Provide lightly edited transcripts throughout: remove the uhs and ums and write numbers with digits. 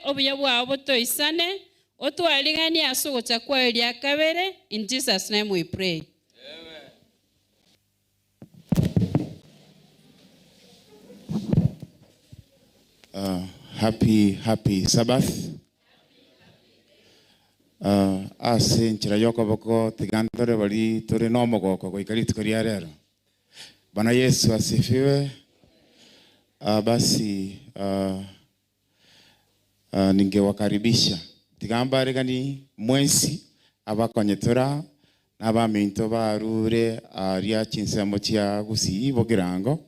Obuya bwao botoisane, otwariganie ase ogocha kwayo ria kabere. In Jesus name we pray. Happy, happy Sabbath. Ase nchira yokoboko tigantore bari tore nomogoko goika rituko ria rero. Bwana Yesu asifiwe. Basi ningewakaribisha tigambaregani mwensi abakonyetora n'abaminto barure aria chinsemo chia Gusii bogirango,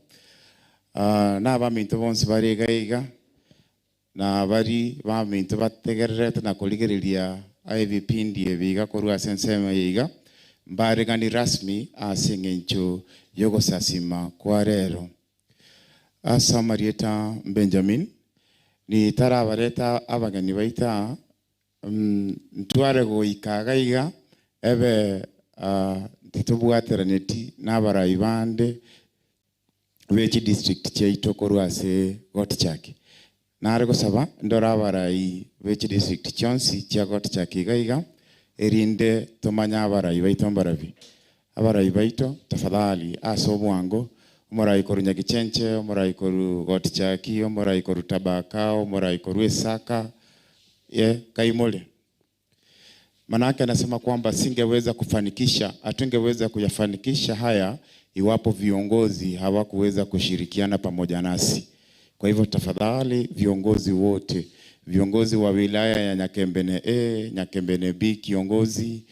n'abaminto bonsi bare iga na bari baminto bategererete na korigereria ebipindi ebi korwa ase ensemo iga mbaregani rasmi ase eng'encho yogosasima kwa rero. Ase amarieta Benjamin ni tarabareta abageni baita, ntware goika gaiga ebe titobwateraneti n'abarai bande bechi district chiaito korwa ase Gotichaki. Nare gosaba ndora abarai bechi district chionsi chia Gotichaki iga iga erinde tomanya abarai baito mbarabi. Abarai baito tafadhali ase obwango, omorai koru Nyagichenche, omorai koru Gotichaki, omorai koru Tabaka, omorai koru Esaka, ye Kaimole. Manake anasema kwamba singeweza kufanikisha, hatungeweza kuyafanikisha haya iwapo viongozi hawakuweza kushirikiana pamoja nasi. Kwa hivyo tafadhali viongozi wote, viongozi wa wilaya ya Nyakembene A, Nyakembene B, kiongozi,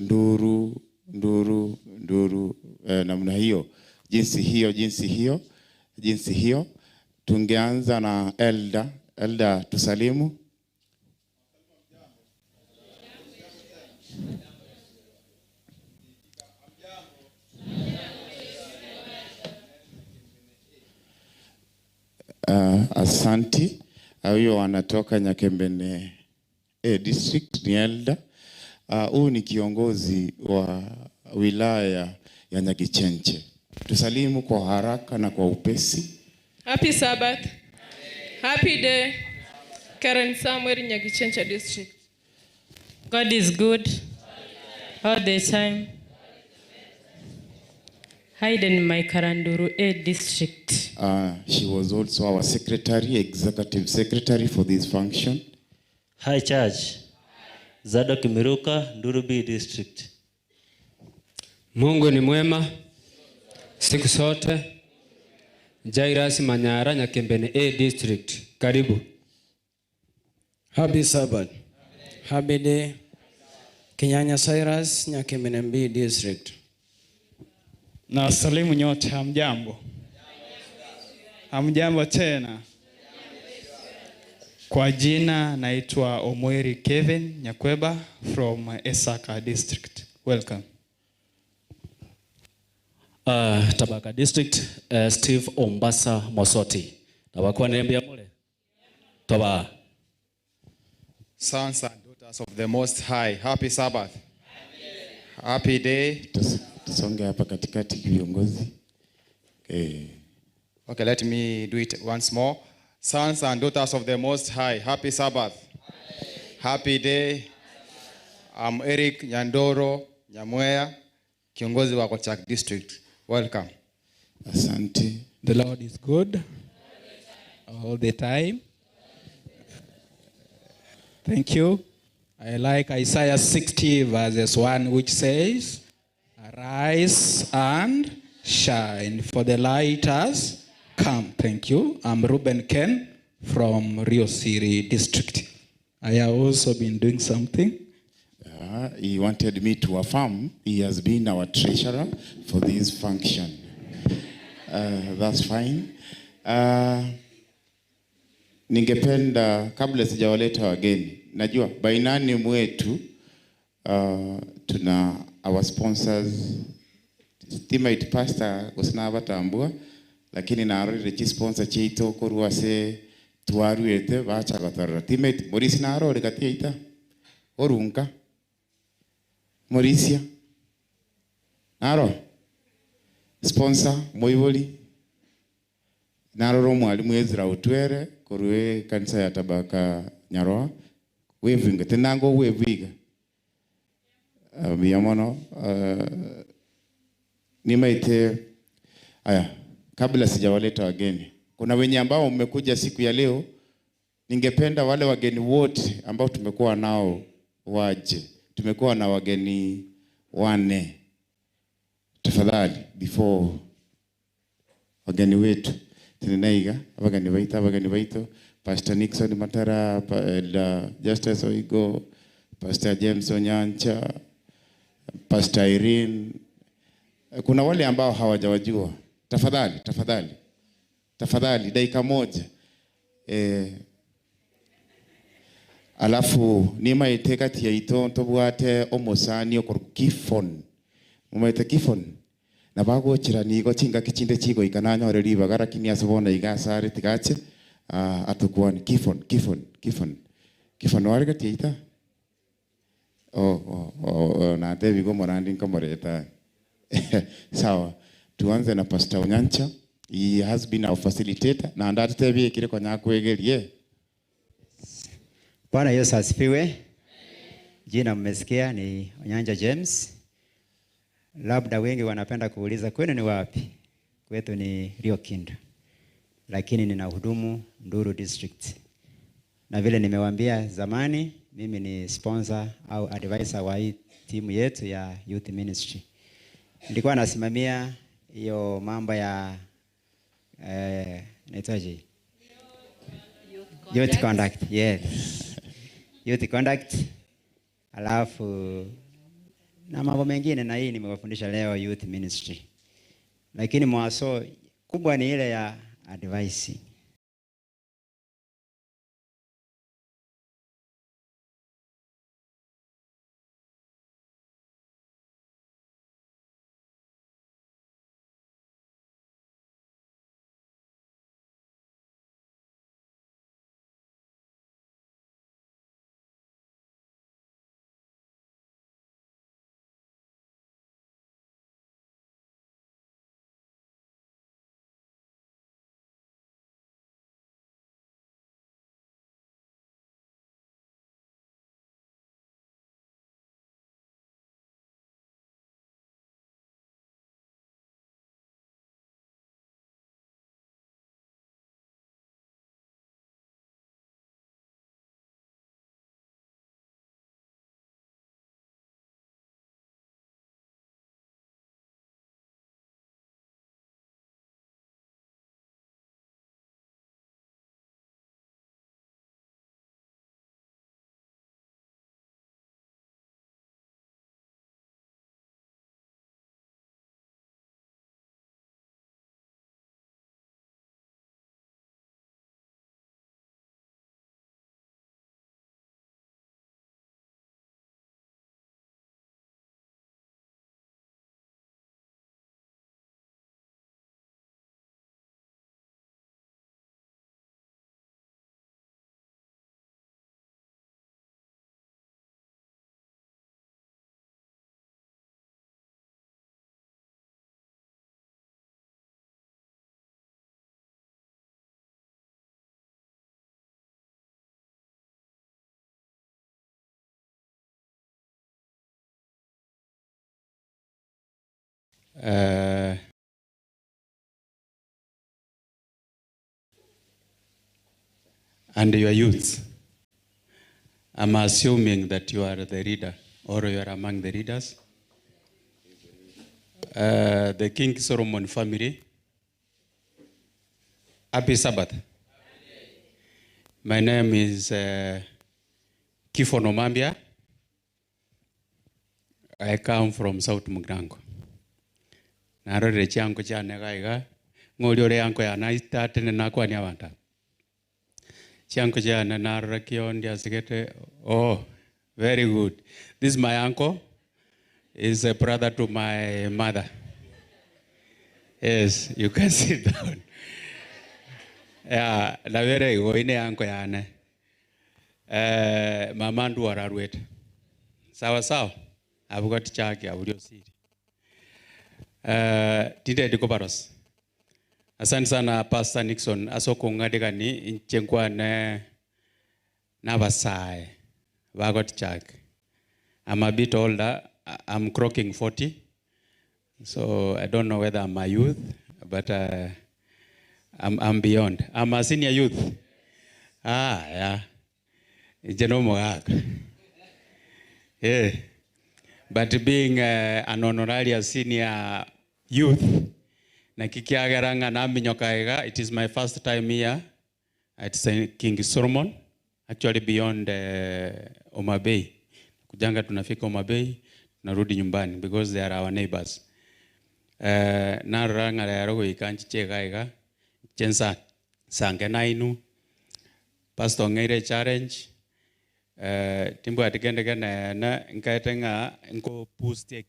Nduru, Nduru, Nduru, namna hiyo, jinsi hiyo, jinsi hiyo, jinsi hiyo. Tungeanza na Elda. Elda, tusalimu. Asanti. Huyo anatoka Nyakembene A district, ni Elda. Huyu ni kiongozi wa wilaya ya Nyagichenche. Tusalimu kwa haraka na kwa upesi. Happy Sabbath. Happy day. Karen Samuel, Nyagichenche district. God is good all the time. Hayden Maikaranduru A district. She was also our secretary, executive secretary for this function. Hi church. Zadok Miruka, Nduru B district. Mungu ni mwema siku zote. Jairus Manyara, Nyakembene A district. Karibu. Happy Sabbath. Happy day. Kinyanya Cyrus, Nyakembene B district. Na salimu nyote, hamjambo? Hamjambo tena. Kwa jina naitwa Omweri Kevin Nyakweba from Esaka district. Welcome. Tabaka district, Steve Ombasa Mosoti. Tabakuwa niambia mule. Toba. Sons and daughters of the Most High, happy Sabbath. Happy day. Tusonge hapa katikati viongozi. Okay, let me do it once more. Sons and daughters of the Most High, happy Sabbath. Happy day. I'm Eric Nyandoro Nyamwea, kiongozi wa Gotichak district. Welcome. Asante. The Lord is good all the time. Thank you. I like Isaiah 60 verses 1, which says, Arise and shine, for the light has come. Thank you. I'm Ruben Ken from Rio City District. I have also been doing something. He wanted me to affirm he has been our treasurer for this function. That's fine. Ningependa kabla sijawaleta wageni, najua bainani mwetu, tuna our sponsors, Teammate Pastor kusina batambua, lakini narorire chi sponsor cheito korwa se twaruete bacha gotorora. Teammate Morisi narore katiita orunka Morisia naro sponsor Moiboli Naroro mwalimu Ezra Otwere korwe kanisa ya Tabaka Nyaroa wevinga tenango weviga miyamono nimaite. Aya, kabla sijawaleta wageni, kuna wenye ambao mmekuja siku ya leo, ningependa wale wageni wote ambao tumekuwa nao waje. Tumekuwa na wageni 4. Tafadhali before wageni wetu tinaiga abageni baito Pastor Nixon Matara, Justice Oigo, Pastor James Onyancha, Pastor Irene. Kuna wale ambao hawajawajua. Tafadhali, tafadhali. Tafadhali dakika moja. Alafu nima itekati ya ito ntobwate omosani okor kifon. Mumaite kifon. Na bago chirani go chinga kichinde chigo ikananya ore riba gara kini asubona igasare tigache atukuan kifon kifon kifon. Kifon warga tiita. Oh na tebi go morandi nkomoreta. Sawa. Tuanze na Pastor Onyancha. He has been our facilitator. Na andate tebi kire kwa nyakwegerie. Bwana Yesu asifiwe. Jina mmesikia ni Onyanja James. Labda wengi wanapenda kuuliza kwenu ni wapi? Kwetu ni Rio Kindu. Lakini ninahudumu Nduru District. Na vile nimewaambia zamani, mimi ni sponsor au advisor wa hii timu yetu ya Youth Ministry. Nilikuwa nasimamia hiyo mambo ya naitwaje? Youth conduct. Yes. Youth conduct. Alafu na mambo mengine, na hii nimewafundisha leo Youth Ministry. Lakini mwaso kubwa ni ile ya advice. And your youths. I'm assuming that you are the leader or you are among the leaders. The King Solomon family. Happy Sabbath. My name is Kifon Omambia. I come from South Mugrango. Narore chango chane gaiga ngori ore yanko ya na itatene nakwa ni abanta. Chango chane narore kiondi asigete. Oh, very good. This is my uncle. Is a brother to my mother. Yes, you can sit down. Yeah, na vere igo ine yanko yane. Mama ndu ararwete. Sawa sawa. Abugot chake aburio siri. Tinde ndiko baros. Asante sana Pastor Nixon asoko ngadikani inchenkwane nabasae bagot chak. I'm a bit older. I'm crocking 40. So I don't know whether I'm a youth, but I'm beyond. I'm a senior youth. Ah, yeah. Yeah. But being an honorary senior youth, it is my first time here at St. King Solomon, actually beyond Homa Bay. Kujanga tunafika Homa Bay, tunarudi nyumbani because they are our neighbors. Naranga lero ikanchi iga chensa sange nainu Pastor ngeire challenge timbo atikende kene na nkaetenga nko post ya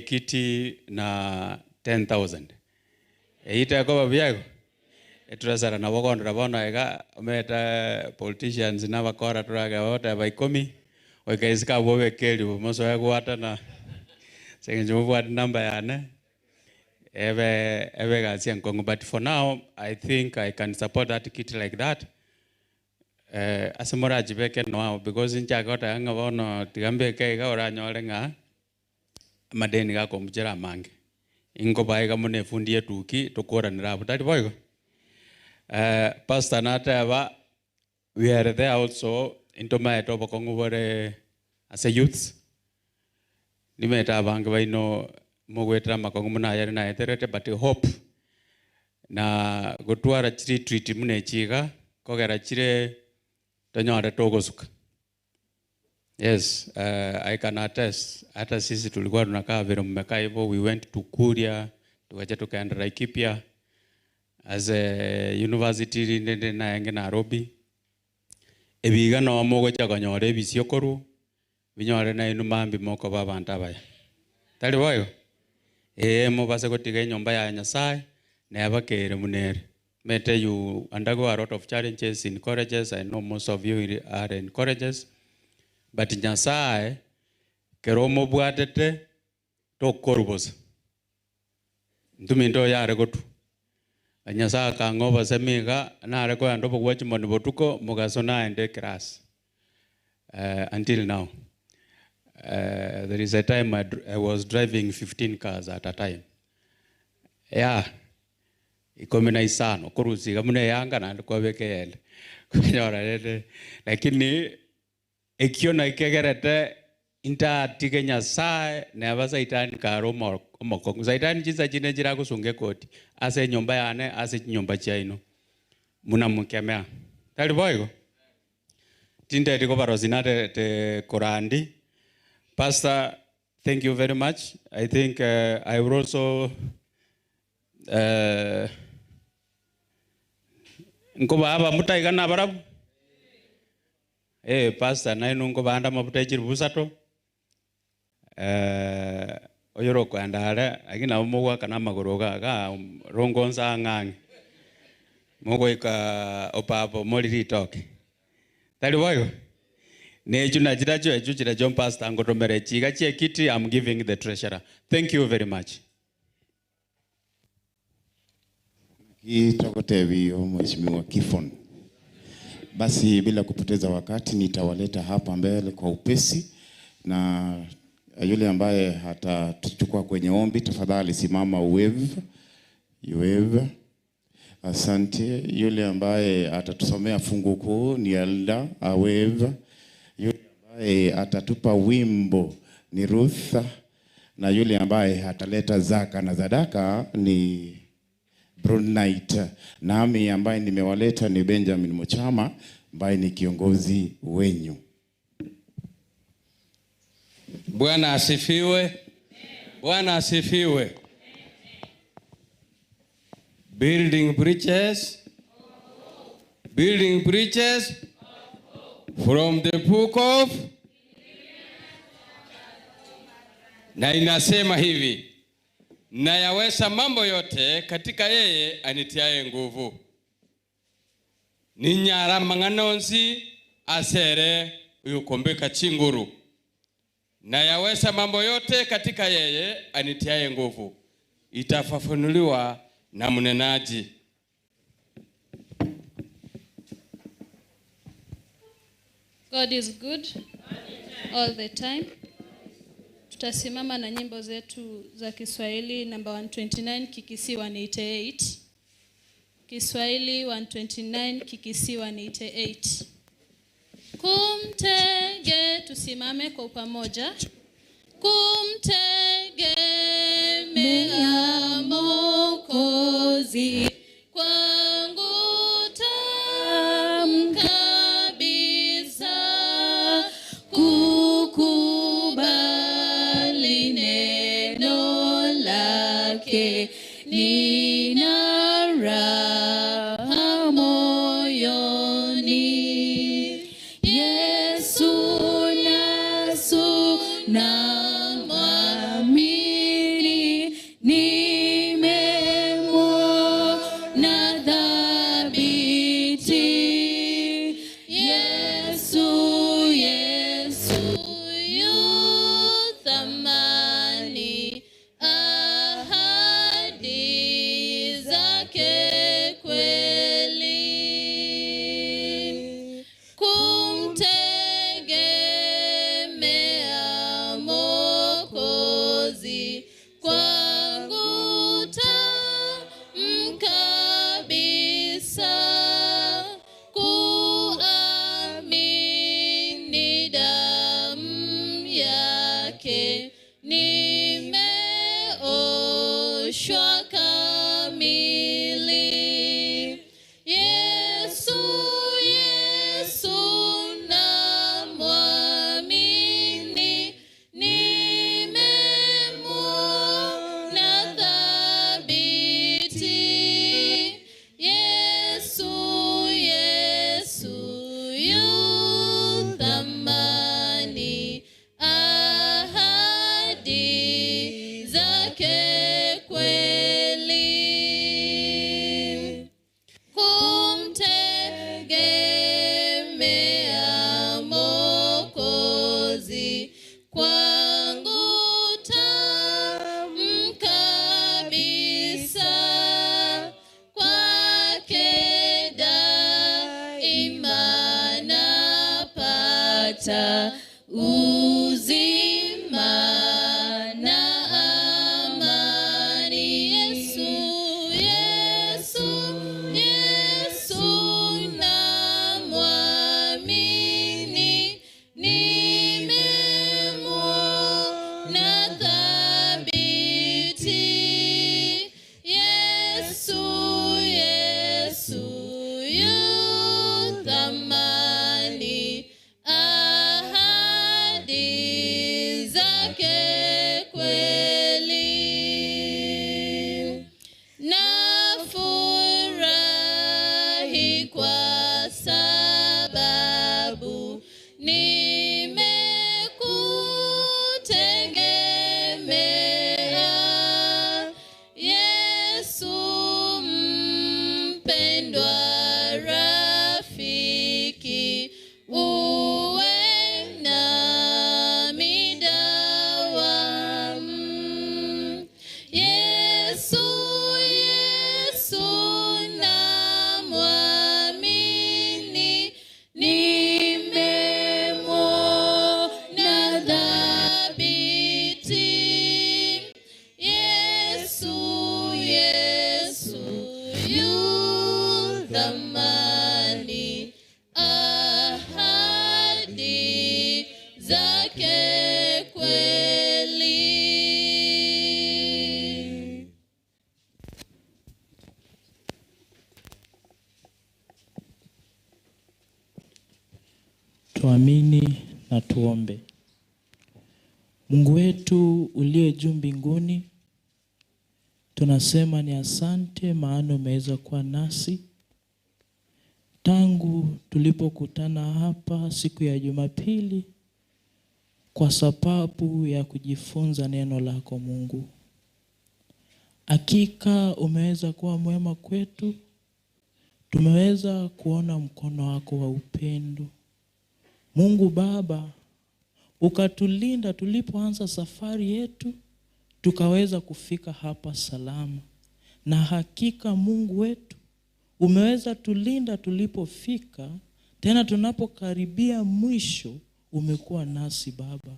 kiti na 10,000 eita ko babiago eturasara na bogondra bona iga meta politicians na bakora turaga wote baikomi oikaisika bobe keli moso yagwata na sengenjo number yane ebe gasia nkongo, but for now I think I can support that kit like that. Asamora jibeke no because inchakota yanga bono tigambe ke ga oranyole nga madeni gako mujera mange ingo baega mune fundi yetuki tukoranira butari boigo. Pastor Nateva, we are there also into my topo kongore as a youth. Nimeta bangi baino mugwetra makongo muna yari na eterete, but hope na gotwara chiri treat mune chiga kogera chire tonyore togosuka. Yes, I can attest. Hata sisi tulikuwa tunakaa vile mmekaa hivyo, we went to Kuria, tukaja tukaenda Laikipia as a university ndende na enge Nairobi. Ebiga no mogocha konyore bisiokoru binyore na inu mambi moko babanta baya. Tali boyo. Mobase gotiga nyomba ya Nyasaye na abakere munere. Mete you undergo a lot of challenges in colleges. I know most of you are in colleges. But Nyasaye kero mobwatete tokorubosa. Ntuminto yare gotu. Nyasaye kangoba semiga nare ko andobo gwachimoni botuko mugaso naende class. Until now. There is a time I was driving 15 cars at a time. Yeah. 15 kurusiga mune yanga na kwabeke kunyora rete lakini ekiona ikegerete inta tige Nyasaye neba saitani karo mokongo saitani chisa chine chira kusunge koti ase nyomba yane ase nyomba chaino munamukemea tali boigo tinde tiko barosinate te Korandi. Pastor, thank you very much. I think I will also nkoba aba mutaigana barabu pastor nainu nkoba anda mabuta chirubusato oyoro kwandare agina omugwa kana maguru ga rongonza ngangi mogoika opapo moliri toke tali boyo neju na jirajo eju jirajo pastor ngotomere chiga chekiti. I'm giving the treasurer. Thank you very much. Kitokotevi Mheshimiwa Kifon. Basi bila kupoteza wakati nitawaleta hapa mbele kwa upesi, na yule ambaye hatachukua kwenye ombi tafadhali simama wave. Wave. Asante. Yule ambaye atatusomea fungu kuu ni Elda wave. Yule ambaye atatupa wimbo ni Ruth, na yule ambaye ataleta zaka na zadaka ni Brunite. Nami ambaye nimewaleta ni Benjamin Muchama ambaye ni kiongozi wenyu. Bwana asifiwe. Bwana asifiwe. Building bridges. Building bridges from the book of, na inasema hivi: nayaweza mambo yote katika yeye anitiaye nguvu. Ninyara manganonsi asere uyukombeka chinguru. Nayaweza mambo yote katika yeye anitiaye nguvu. Itafafanuliwa na mnenaji. God is good all the time. Tutasimama na nyimbo zetu za Kiswahili namba 129, Kikisi 188. Kiswahili 129, Kikisi 188. Kumtege, tusimame kwa pamoja. Kumtegemea Mwokozi kwangu tamu kabisa, kukubali neno lake nina raha moyoni. Yesu nasu namwamini, nimemwona thabiti. Yesu, Yesu yu thamani, ahadi zake kweli. Kumtegemea Mwokozi kwangu tamu kabisa, kuamini damu yake nimeoshwa kamili. Yesu, Yesu namwamini, nimemwona thabiti. Yesu, Yesu yu thamani, ahadi zake kweli. Kumtegemea Mwokozi kwangu tamu kabisa, kwake daima napata uzima na amani. Yesu, Yesu, Yesu namwamini, nimemwona thabiti. Yesu, Yesu yu thamani, ahadi zake kweli. Nafurahi kwa sababu nimekutegemea. Yesu mpendwa rafiki, uwe nami dawamu. Yesu, Yesu namwamini, nimemwona thabiti. Yesu, Yesu yu thamani, ahadi zake kweli. Tuamini na tuombe. Mungu wetu uliye juu mbinguni, tunasema ni asante, maana umeweza kuwa nasi tangu tulipokutana hapa siku ya Jumapili kwa sababu ya kujifunza neno lako Mungu. Hakika umeweza kuwa mwema kwetu, tumeweza kuona mkono wako wa upendo. Mungu Baba, ukatulinda tulipoanza safari yetu tukaweza kufika hapa salama. Na hakika Mungu wetu umeweza tulinda tulipofika, tena tunapokaribia mwisho umekuwa nasi Baba.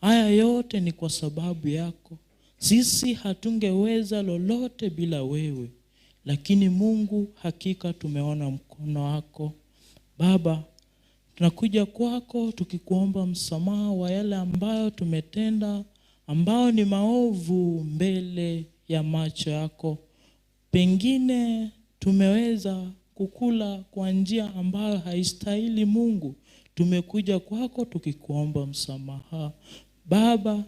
Haya yote ni kwa sababu yako. Sisi hatungeweza lolote bila wewe. Lakini Mungu, hakika tumeona mkono wako. Baba, tunakuja kwako tukikuomba msamaha wa yale ambayo tumetenda, ambao ni maovu mbele ya macho yako. Pengine tumeweza kukula kwa njia ambayo haistahili Mungu. Tumekuja kwako tukikuomba msamaha. Baba,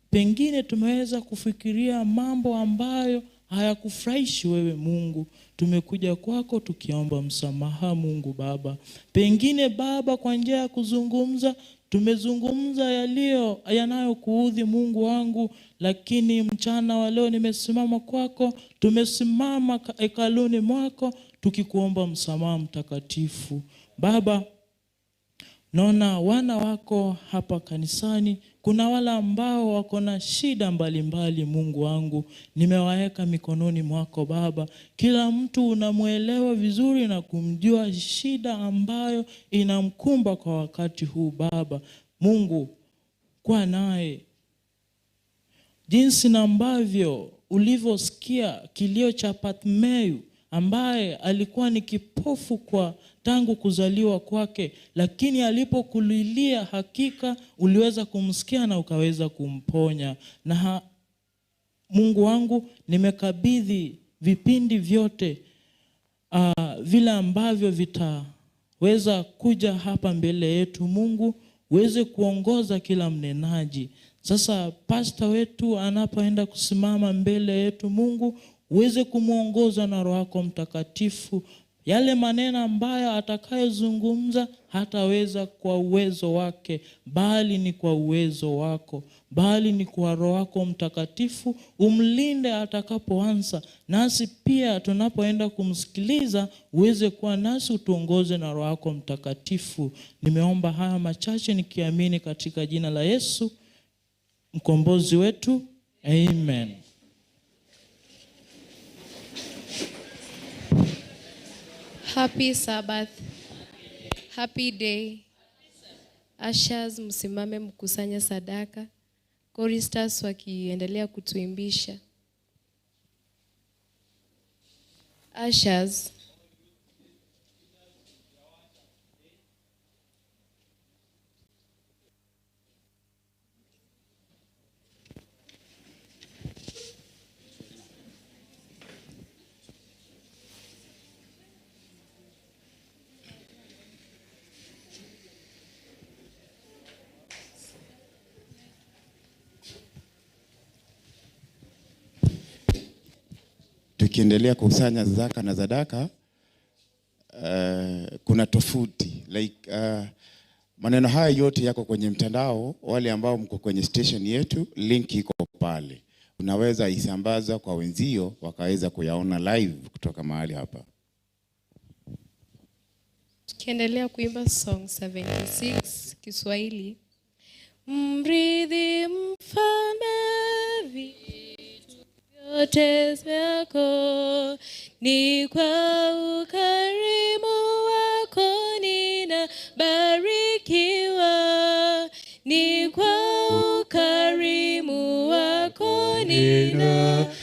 pengine tumeweza kufikiria mambo ambayo hayakufurahishi wewe Mungu. Tumekuja kwako tukiomba msamaha Mungu Baba. Pengine Baba, kwa njia ya kuzungumza tumezungumza yaliyo yanayokuudhi Mungu wangu, lakini mchana wa leo nimesimama kwako, tumesimama hekaluni mwako tukikuomba msamaha mtakatifu. Baba, naona wana wako hapa kanisani, kuna wale ambao wako na shida mbalimbali Mungu wangu, nimewaweka mikononi mwako Baba. Kila mtu unamuelewa vizuri na kumjua shida ambayo inamkumba kwa wakati huu Baba. Mungu, kwa naye jinsi na ambavyo ulivyosikia kilio cha Bartimayo ambaye alikuwa ni kipofu kwa tangu kuzaliwa kwake, lakini alipokulilia hakika uliweza kumsikia na ukaweza kumponya. Na Mungu wangu, nimekabidhi vipindi vyote vile ambavyo vitaweza kuja hapa mbele yetu Mungu, uweze kuongoza kila mnenaji. Sasa pastor wetu anapoenda kusimama mbele yetu Mungu, uweze kumuongoza na Roho yako Mtakatifu. Yale maneno ambayo atakayozungumza hataweza kwa uwezo wake, bali ni kwa uwezo wako, bali ni kwa Roho yako Mtakatifu. Umlinde atakapoanza, nasi pia tunapoenda kumsikiliza uweze kuwa nasi, utuongoze na Roho yako Mtakatifu. Nimeomba haya machache nikiamini katika jina la Yesu mkombozi wetu, amen. Happy Sabbath. Happy day. Ushers, msimame mkusanye sadaka. Choristers wakiendelea kutuimbisha. Ushers. Tukiendelea kukusanya zaka na zadaka, kuna tofauti like maneno haya yote yako kwenye mtandao. Wale ambao mko kwenye station yetu, link iko pale, unaweza isambaza kwa wenzio wakaweza kuyaona live kutoka mahali hapa. Tukiendelea kuimba song 76 Kiswahili. Mrithi mfalme vitu vyote vyako, ni kwa ukarimu wako ninabarikiwa, ni kwa ukarimu wako ninabarikiwa.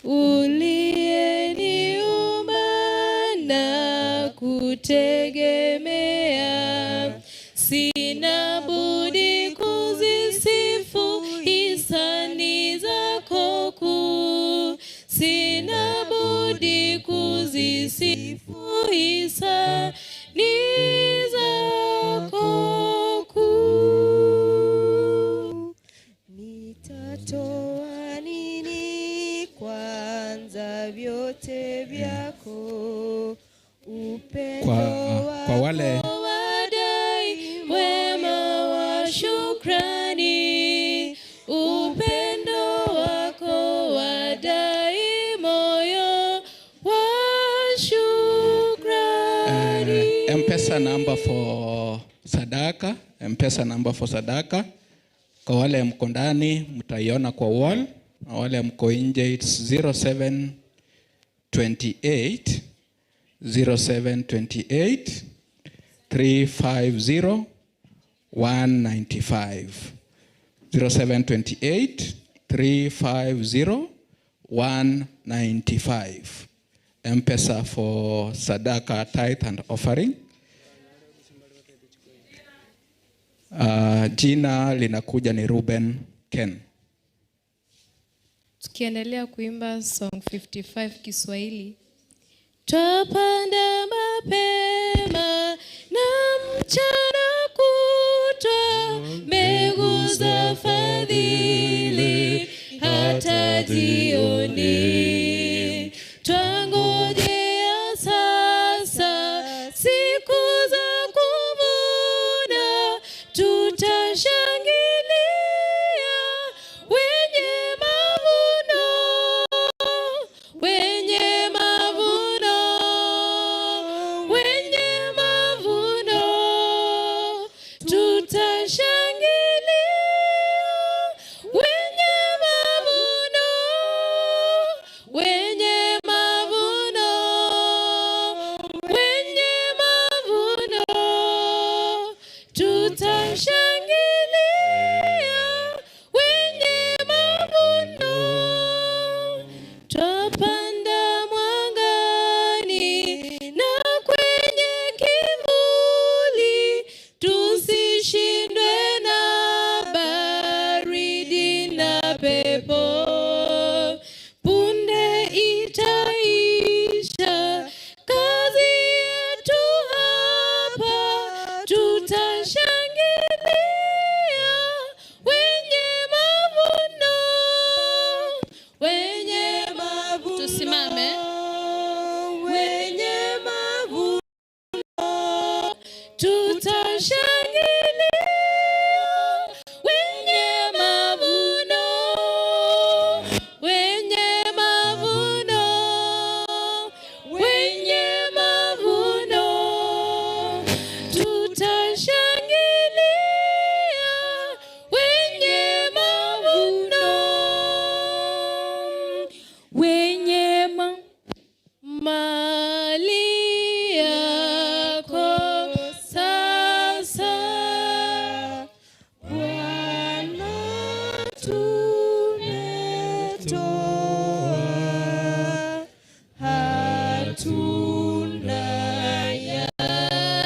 Uliyeniumba na kutegemea, sina budi kuzisifu hisani zako kuu, sina budi kuzisifu hisani zako kuu. Nitatoa nini kwanza vyote vyako, upendo Kwa wale wadai wema wa shukrani, upendo wako wadai moyo wa shukrani. M-Pesa number for sadaka, M-Pesa number for sadaka. Kwa wale mko ndani mtaiona kwa wall, na wale mko nje it's 0728 0728 350 195. 0728 350 195. M-Pesa for sadaka, tithe and offering. Jina linakuja ni Ruben Ken. Tukiendelea kuimba song 55 Kiswahili. Twapanda mapema na mchana kutwa, mbegu za fadhili hata jioni. Twangojea sasa siku za kuvuna, tutashangilia wenye mavuno, wenye mavuno, wenye mavuno, tutashangilia wenye mavuno, wenye mavuno, wenye mavuno, tutashangilia wenye mavuno. Twapanda mwangani na kwenye kivuli, tusishindwe na baridi na pepo. Punde itaisha kazi yetu hapa, tutashangilia wenye mavuno, wenye mavuno. Tusimame. Wenye mavuno, tutashangilia wenye mavuno, wenye mavuno, wenye mavuno, tutashangilia wenye mavuno, wenye mali yako sasa. Bwana tumetoa, hatuna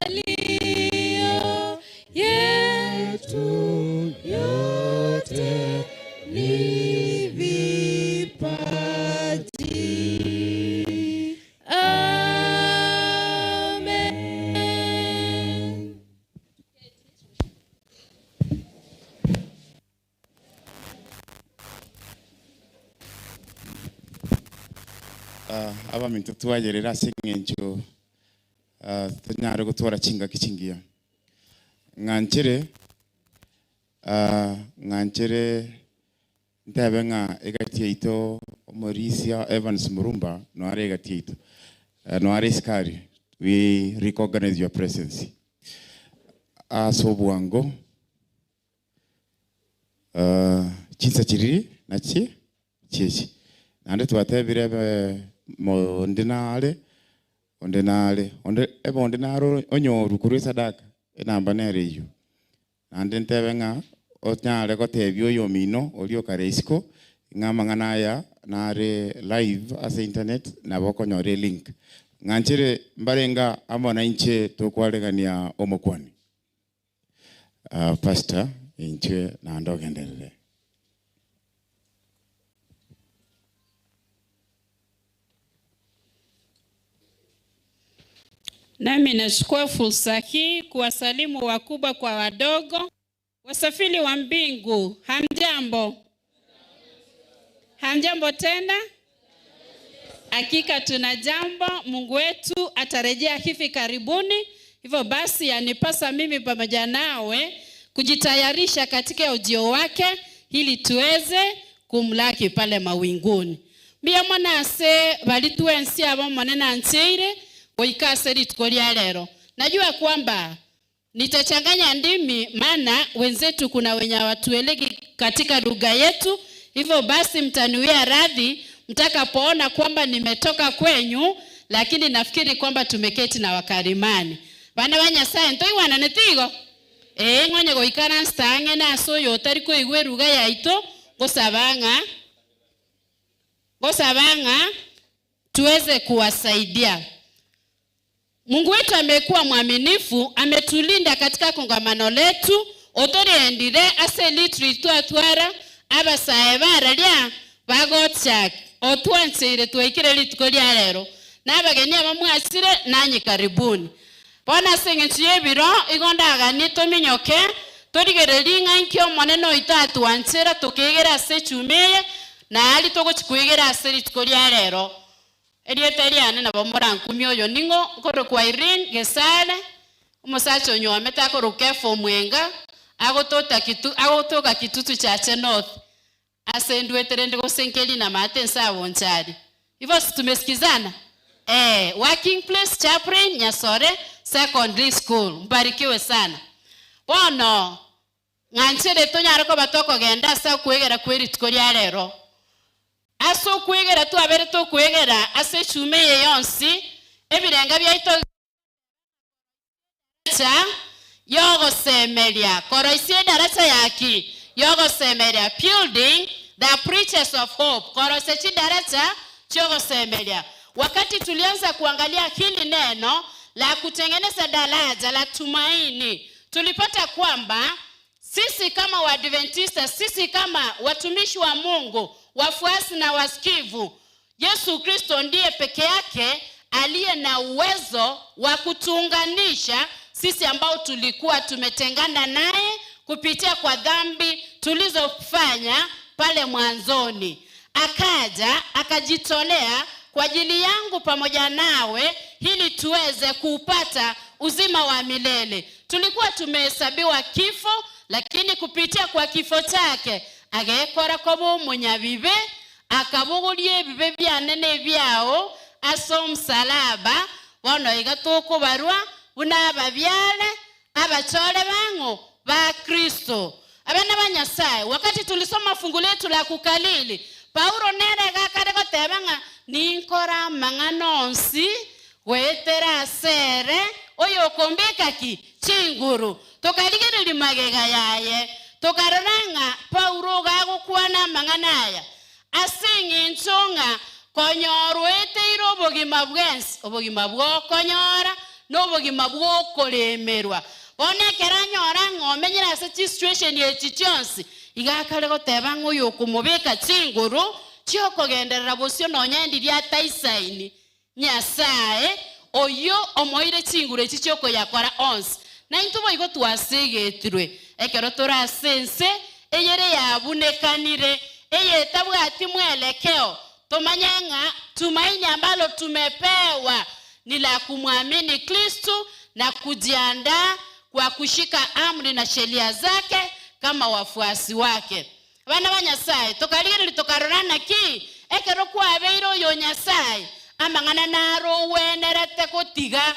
yaliyo yetu, yote ni vipaji. Amen. Aba minto twagerera ase eng'encho tonyare gotwara chingaki chingiya ng'anchere ng'anchere ntebe ng'a egati yaito Mauricia Evans Murumba noare egati yaito noare iskari. We recognize your presence ase obwango chinsa chiriri nachi chichi nande twatebire ebe onde nare onde nare onde ebe onde naro onyoru korwa esadaka enamba nere eywo nande ntebe ng'a onyare gotebia oyo omino oria okare isiko ng'a amang'ana aya nare live ase internet nabo okonyora elink ng'anchere mbarenga amo na inche tokwaregania omokwani. Pastor inche nande ogenderere. Nami nachukua fursa hii kuwasalimu wakubwa kwa wadogo, wasafiri wa mbingu. Hamjambo? Hamjambo tena? Hakika tuna jambo, Mungu wetu atarejea hivi karibuni. Hivyo basi yanipasa mimi pamoja nawe kujitayarisha katika ujio wake ili tuweze kumlaki pale mawinguni. Mbia mwana ase balituensi abo mwana ncheire goika ase rituko ria rero. Najua kwamba nitachanganya ndimi, maana wenzetu kuna wenye hawatueleki katika lugha yetu. Hivyo basi mtaniwia radhi mtakapoona kwamba nimetoka kwenyu, lakini nafikiri kwamba tumeketi na wakarimani. Bana ba Nyasaye ntoiwana netigo ng'onye goikara nstang'e nase oyo otari koigwa eruga yaito gosabang'a tuweze kuwasaidia. Mungu wetu amekuwa mwaminifu, ametulinda katika kongamano letu otoriendire ase litri twatwara abasae bararia bagochak otwanseire twaikire rituko ria rero nabageni abamwasire nanyi karibuni. Bona ase eng'encho ya ebiro igo ndaganie tominyoke torigererie ng'a nki omonene oito atwanchera tokegera ase echuma eye naari togochikwegera ase rituko ria rero. Erieta riane nabo morankumia oyo ning'o nkorokwa Irene Gesare omosacha onyuomete akoroka Efo Mwenga agotota kitu agotoka Kitutu Chache North ase ndwetere ndi gosenkeri na mate nsabo nchari. Hivyo si tumesikizana? Working place Chaplain Nyasore Secondary School. Mbarikiwe sana. Bono ng'anchere tonyare koba tokogenda ase okwegera kwe rituko ria rero. Ase okwegera twabere tokwegera ase echuma eye yonsi ebirenga byaito cha yogosemeria koroisia edarasa yaki yogosemeria building the preachers of hope koroisia chidarasa chogosemeria. Wakati tulianza kuangalia hili neno la kutengeneza daraja la tumaini, tulipata kwamba sisi kama Waadventista, sisi kama watumishi wa Mungu, wafuasi na wasikivu, Yesu Kristo ndiye peke yake aliye na uwezo wa kutuunganisha sisi ambao tulikuwa tumetengana naye kupitia kwa dhambi tulizofanya pale mwanzoni. Akaja akajitolea kwa ajili yangu pamoja nawe ili tuweze kupata uzima wa milele. Tulikuwa tumehesabiwa kifo, lakini kupitia kwa kifo chake agekora kobo munyabibe akabugurie bibe byanene byao aso msalaba bono igatukubarwa unababyale abachole bango ba Kristo. Abana ba Nyasaye, wakati tulisoma fungu letu la kukalili, Paulo nere gakare gotebanga ninkora mang'anonsi wetera sere oyo kombeka ki chinguru tokarigereri magega yaye tokaroranga Paulo gagokwana mang'anaya ase eng'encho ng'a konyorwa eteire obogima bwensi obogima bwokonyora n'obogima bwokoremerwa. Bono ekero anyora ng'a omenyere ase chisituation echi chionsi igakare goteba ng'a oyo okomobeka chinguru chiokogenderera bosio nonya ndiria ataisaini Nyasaye oyo omoire chinguru echi chiokoyakora onsi. Na intwe boigo twasegetirwe ekero torasense eyere yabunekanire eyetabwati mwelekeo tomanye ng'a tumaini ambalo tumepewa ni la kumwamini Kristo na kujiandaa kwa kushika amri na sheria zake kama wafuasi wake. Bana ba Nyasaye tokarigeri tokarorana ki ekero kwabeire oyo Nyasaye amang'ana naro wenerete gotiga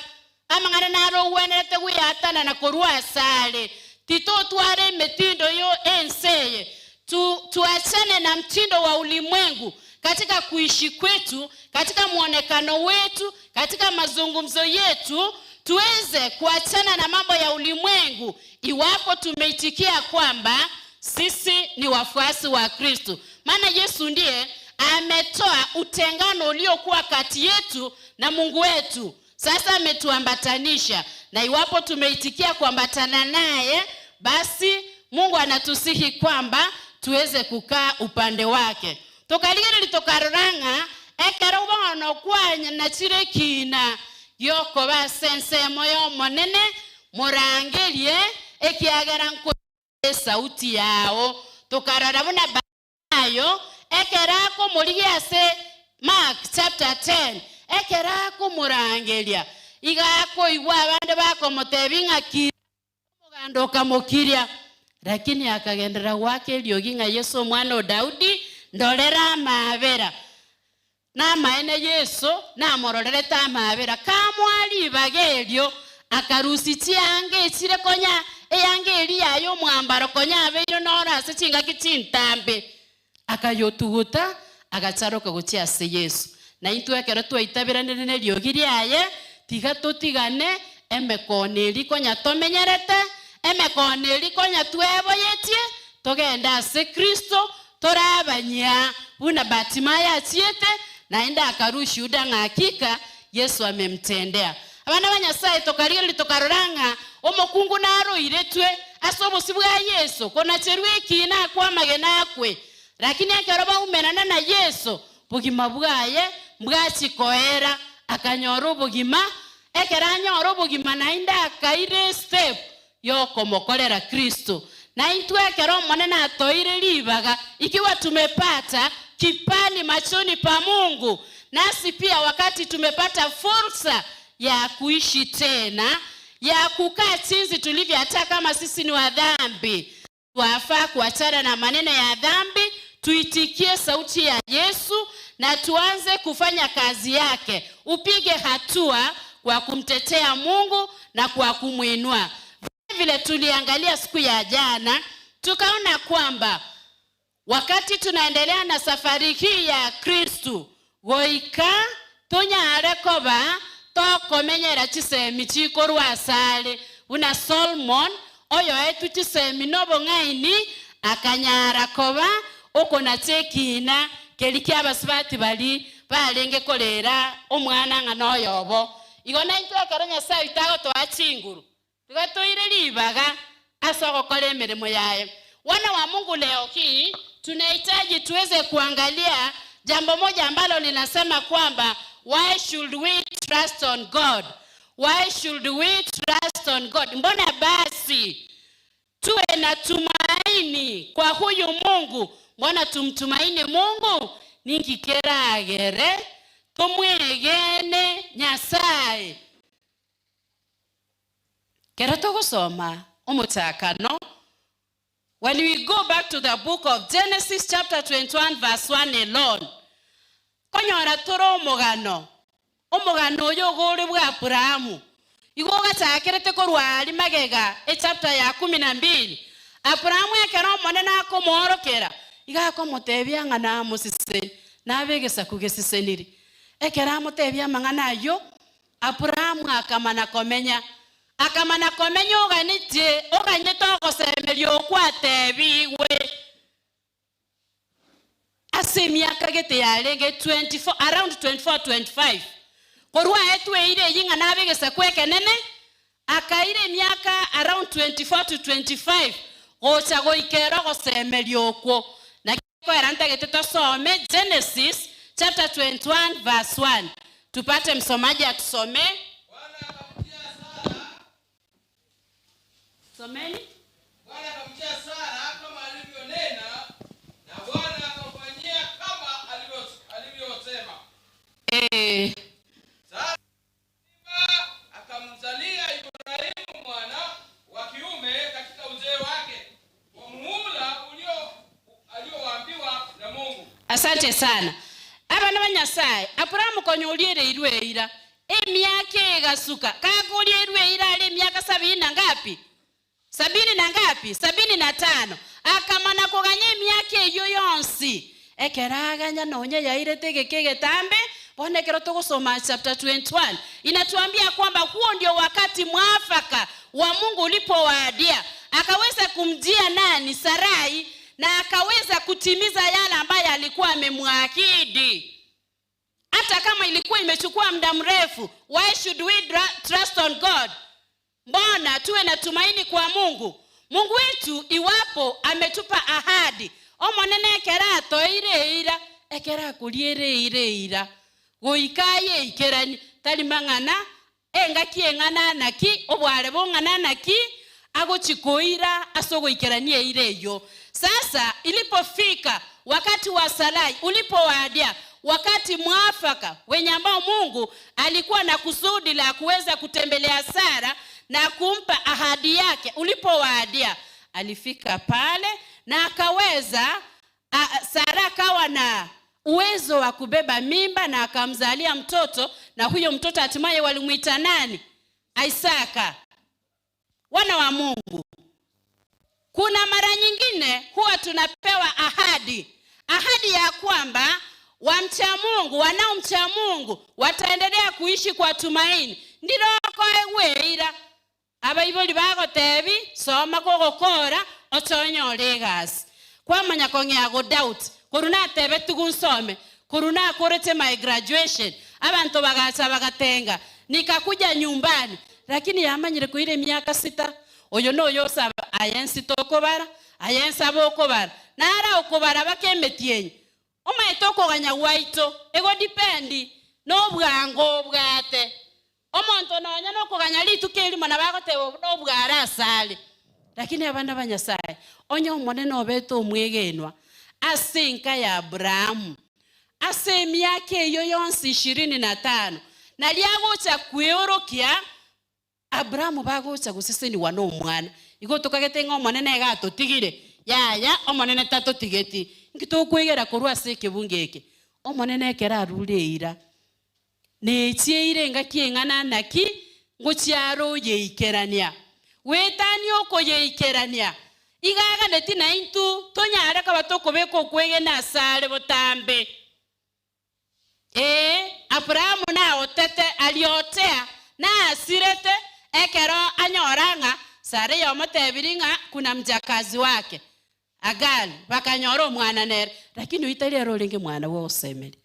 amang'ana naro wenerete gwiyatana na korwa asare titotware emitindo yo enseye tuachane na mtindo wa ulimwengu katika kuishi kwetu, katika muonekano wetu, katika mazungumzo yetu, tuweze kuachana na mambo ya ulimwengu iwapo tumeitikia kwamba sisi ni wafuasi wa Kristo. Maana Yesu ndiye ametoa utengano uliokuwa kati yetu na Mungu wetu. Sasa ametuambatanisha, na iwapo tumeitikia kuambatana naye, basi Mungu anatusihi kwamba tuweze kukaa upande wake. Tokaligere litokaroranga ekero bono kwanya na chire kina yoko basense moyo monene murangerie ekiagera nko sauti yao. Tokarora buna bayo ekerako murigia se Mark chapter 10 ekerako murangeria igako igwa abande bakomotebi ng'aki mugando kamokiria, lakini akagendera gwake riogi ng'a Yesu mwana wa Daudi ndorera amabera namaene Yesu namororerete amabera kamwaribaga erio Akarusitia ange chire konya eyange eri ayo mwambaro konya abeiro nora ase chingaki chintambe. Akayotuguta agacharoka gochia ase Yesu. Na intwe ekero twaitabĩranire na eriogi riaye tiga totigane emekona eri konya tomenyerete emekona eri konya tweboyetie togenda ase Kristo torabanyia buna Bartimayo achiete naenda akarushuda ng'a hakika Yesu amemtendea. Abana ba Nyasaye tokarigeri tokaroranga omokungu naroiretwe ase obosi bwa Yesu konacherwe ekina akwamagena akwe lakini ekero baumerana na Yesu bugima bwaye mbwachikoera akanyora obogima ekero anyora obogima naende akaire step yokomokorera Kristo. Na intwe ekero omonene atoire ribaga ikiwa tumepata kipali machoni pa Mungu, nasi pia wakati tumepata fursa ya kuishi tena, ya kukaa chinzi tulivyo, hata kama sisi ni wa dhambi, twafaa kuachana na maneno ya dhambi, tuitikie sauti ya Yesu na tuanze kufanya kazi yake. Upige hatua kwa kumtetea Mungu na kwa kumuinua. Vile tuliangalia siku ya jana, tukaona kwamba wakati tunaendelea na safari hii ya Kristu, goika tunyare koba tokomenyera chisemi chikorwa asale una Solomon oyo etu chisemi nobong'aini akanyara koba okona chekina keri kia abasubati bari barenge korera omwana ng'a noyobo. Igo naintwe ekero Nyasaye oitagotoa chinguru tiga toire ribaga ase ogokora emeremo yaye. Wana wa Mungu, leo hii tunahitaji tuweze kuangalia jambo moja ambalo linasema kwamba why should we trust on God? Why should we trust on God? Mbona basi tuwe na tumaini kwa huyu Mungu? Mbona tumtumaini Mungu? Ningikeragere tumwegene Nyasaye. Kero togosoma omutakano. When we go back to the book of Genesis chapter 21 verse 1 alone, konyora toro omogano omogano oyo ogore bwa Abrahamu igo gachakerete korwa ari magega e chapter ya 12. Abrahamu ekero omonene akomworokera iga akomotebia ng'a namosiseni nabegesa kugesiseniri. Ekero amotebia amang'ana ayo Abrahamu akamana komenya oganitie oganyete ogosemeria okwatebiwe ase emiaka gete yarenge 24 around 24 25 korwa etweire eying'a nabegesa kwekenene akaire emiaka around 24 to 25 gocha goikera ogosemeria okwo. Na koera ntagete tosome Genesis chapter 21 verse 1. Tupate msomaji atusome. Someni. Bwana akamjia Sara kama alivyonena na Bwana akamfanyia kama alivyosema. Sara akamzalia Ibrahimu mwana wa kiume katika uzee wake kwa muhula alioambiwa na Mungu. Asante sana. Abana ba Nyasaye, Abrahamu konyoliere irwe ira. Emiaka egasuka. Kagulie irwe ira ali miaka 70 na ngapi? 70 na ngapi? 75. Akamana kuganya emiaka eyo yonsi. Ekeraganya nonye yairete gekegetambe. Bwana ekero togosoma chapter 21 inatuambia kwamba huo ndio wakati mwafaka wa Mungu ulipowadia. Akaweza kumjia nani? Sarai, na akaweza kutimiza yale ambayo alikuwa amemwahidi. Hata kama ilikuwa imechukua muda mrefu, why should we trust on God? Mbona tuwe na tumaini kwa Mungu? Mungu wetu iwapo ametupa ahadi, omonene ekera toire ira, ekera kuliere ire ira. Goikaye ikerani tari mang'ana engaki eng'ana naki obware bong'ana naki agochikoira asogoikerania ire eyo. Sasa ilipofika wakati wa Sarai ulipowadia, wakati mwafaka wenye ambao Mungu alikuwa na kusudi la kuweza kutembelea Sara na kumpa ahadi yake, ulipowadia alifika pale na akaweza Sara akawa na uwezo wa kubeba mimba na akamzalia mtoto, na huyo mtoto hatimaye walimuita nani? Isaka. Wana wa Mungu, kuna mara nyingine huwa tunapewa ahadi, ahadi ya kwamba wamcha Mungu, wanaomcha Mungu wataendelea kuishi kwa tumaini. Ndiroko egweira abaibori bagotebi soma gogokora otonyore egasi kwamanya kong'ea go doubt koruna atebe tugunsome koruna akorete my graduation abantu bagacha bagatenga nikakuja nyumbani, lakini yamanyire kuire miaka 6 oyo noyo saba ayensi tokobara ayensi abokobara nara okobara bakemetienyi omaete okoganya gwaito ego dipendi nobwango obwate omonto nonya nokoganya rituko erimo nabagoteba nobwara asare. Lakini abana ba Nyasaye onye omonene obete omwegenwa ase enka ya Abrahamu ase emiaka eyo yonsi 25 nariagocha kweorokia Abrahamu bagocha guseseniwa nomwana igo tokagete ng'a omonene iga atotigire yaya omonene tatotigeti nki tokwegera korwa ase ekebungo eke omonene ekero arure eira nechieire engaki eng'ana naki ngochiaro oyeikerania wetani okoyeikerania igaganeti na intu tonyare kaba tokobeka okwegena asare botambe. Abrahamu naotete aliotea na asirete ekero anyoranga Sara yomotebiri ng'a kuna mjakazi wake Agali bakanyora omwana nere, lakini oitari orenge mwana we osemeri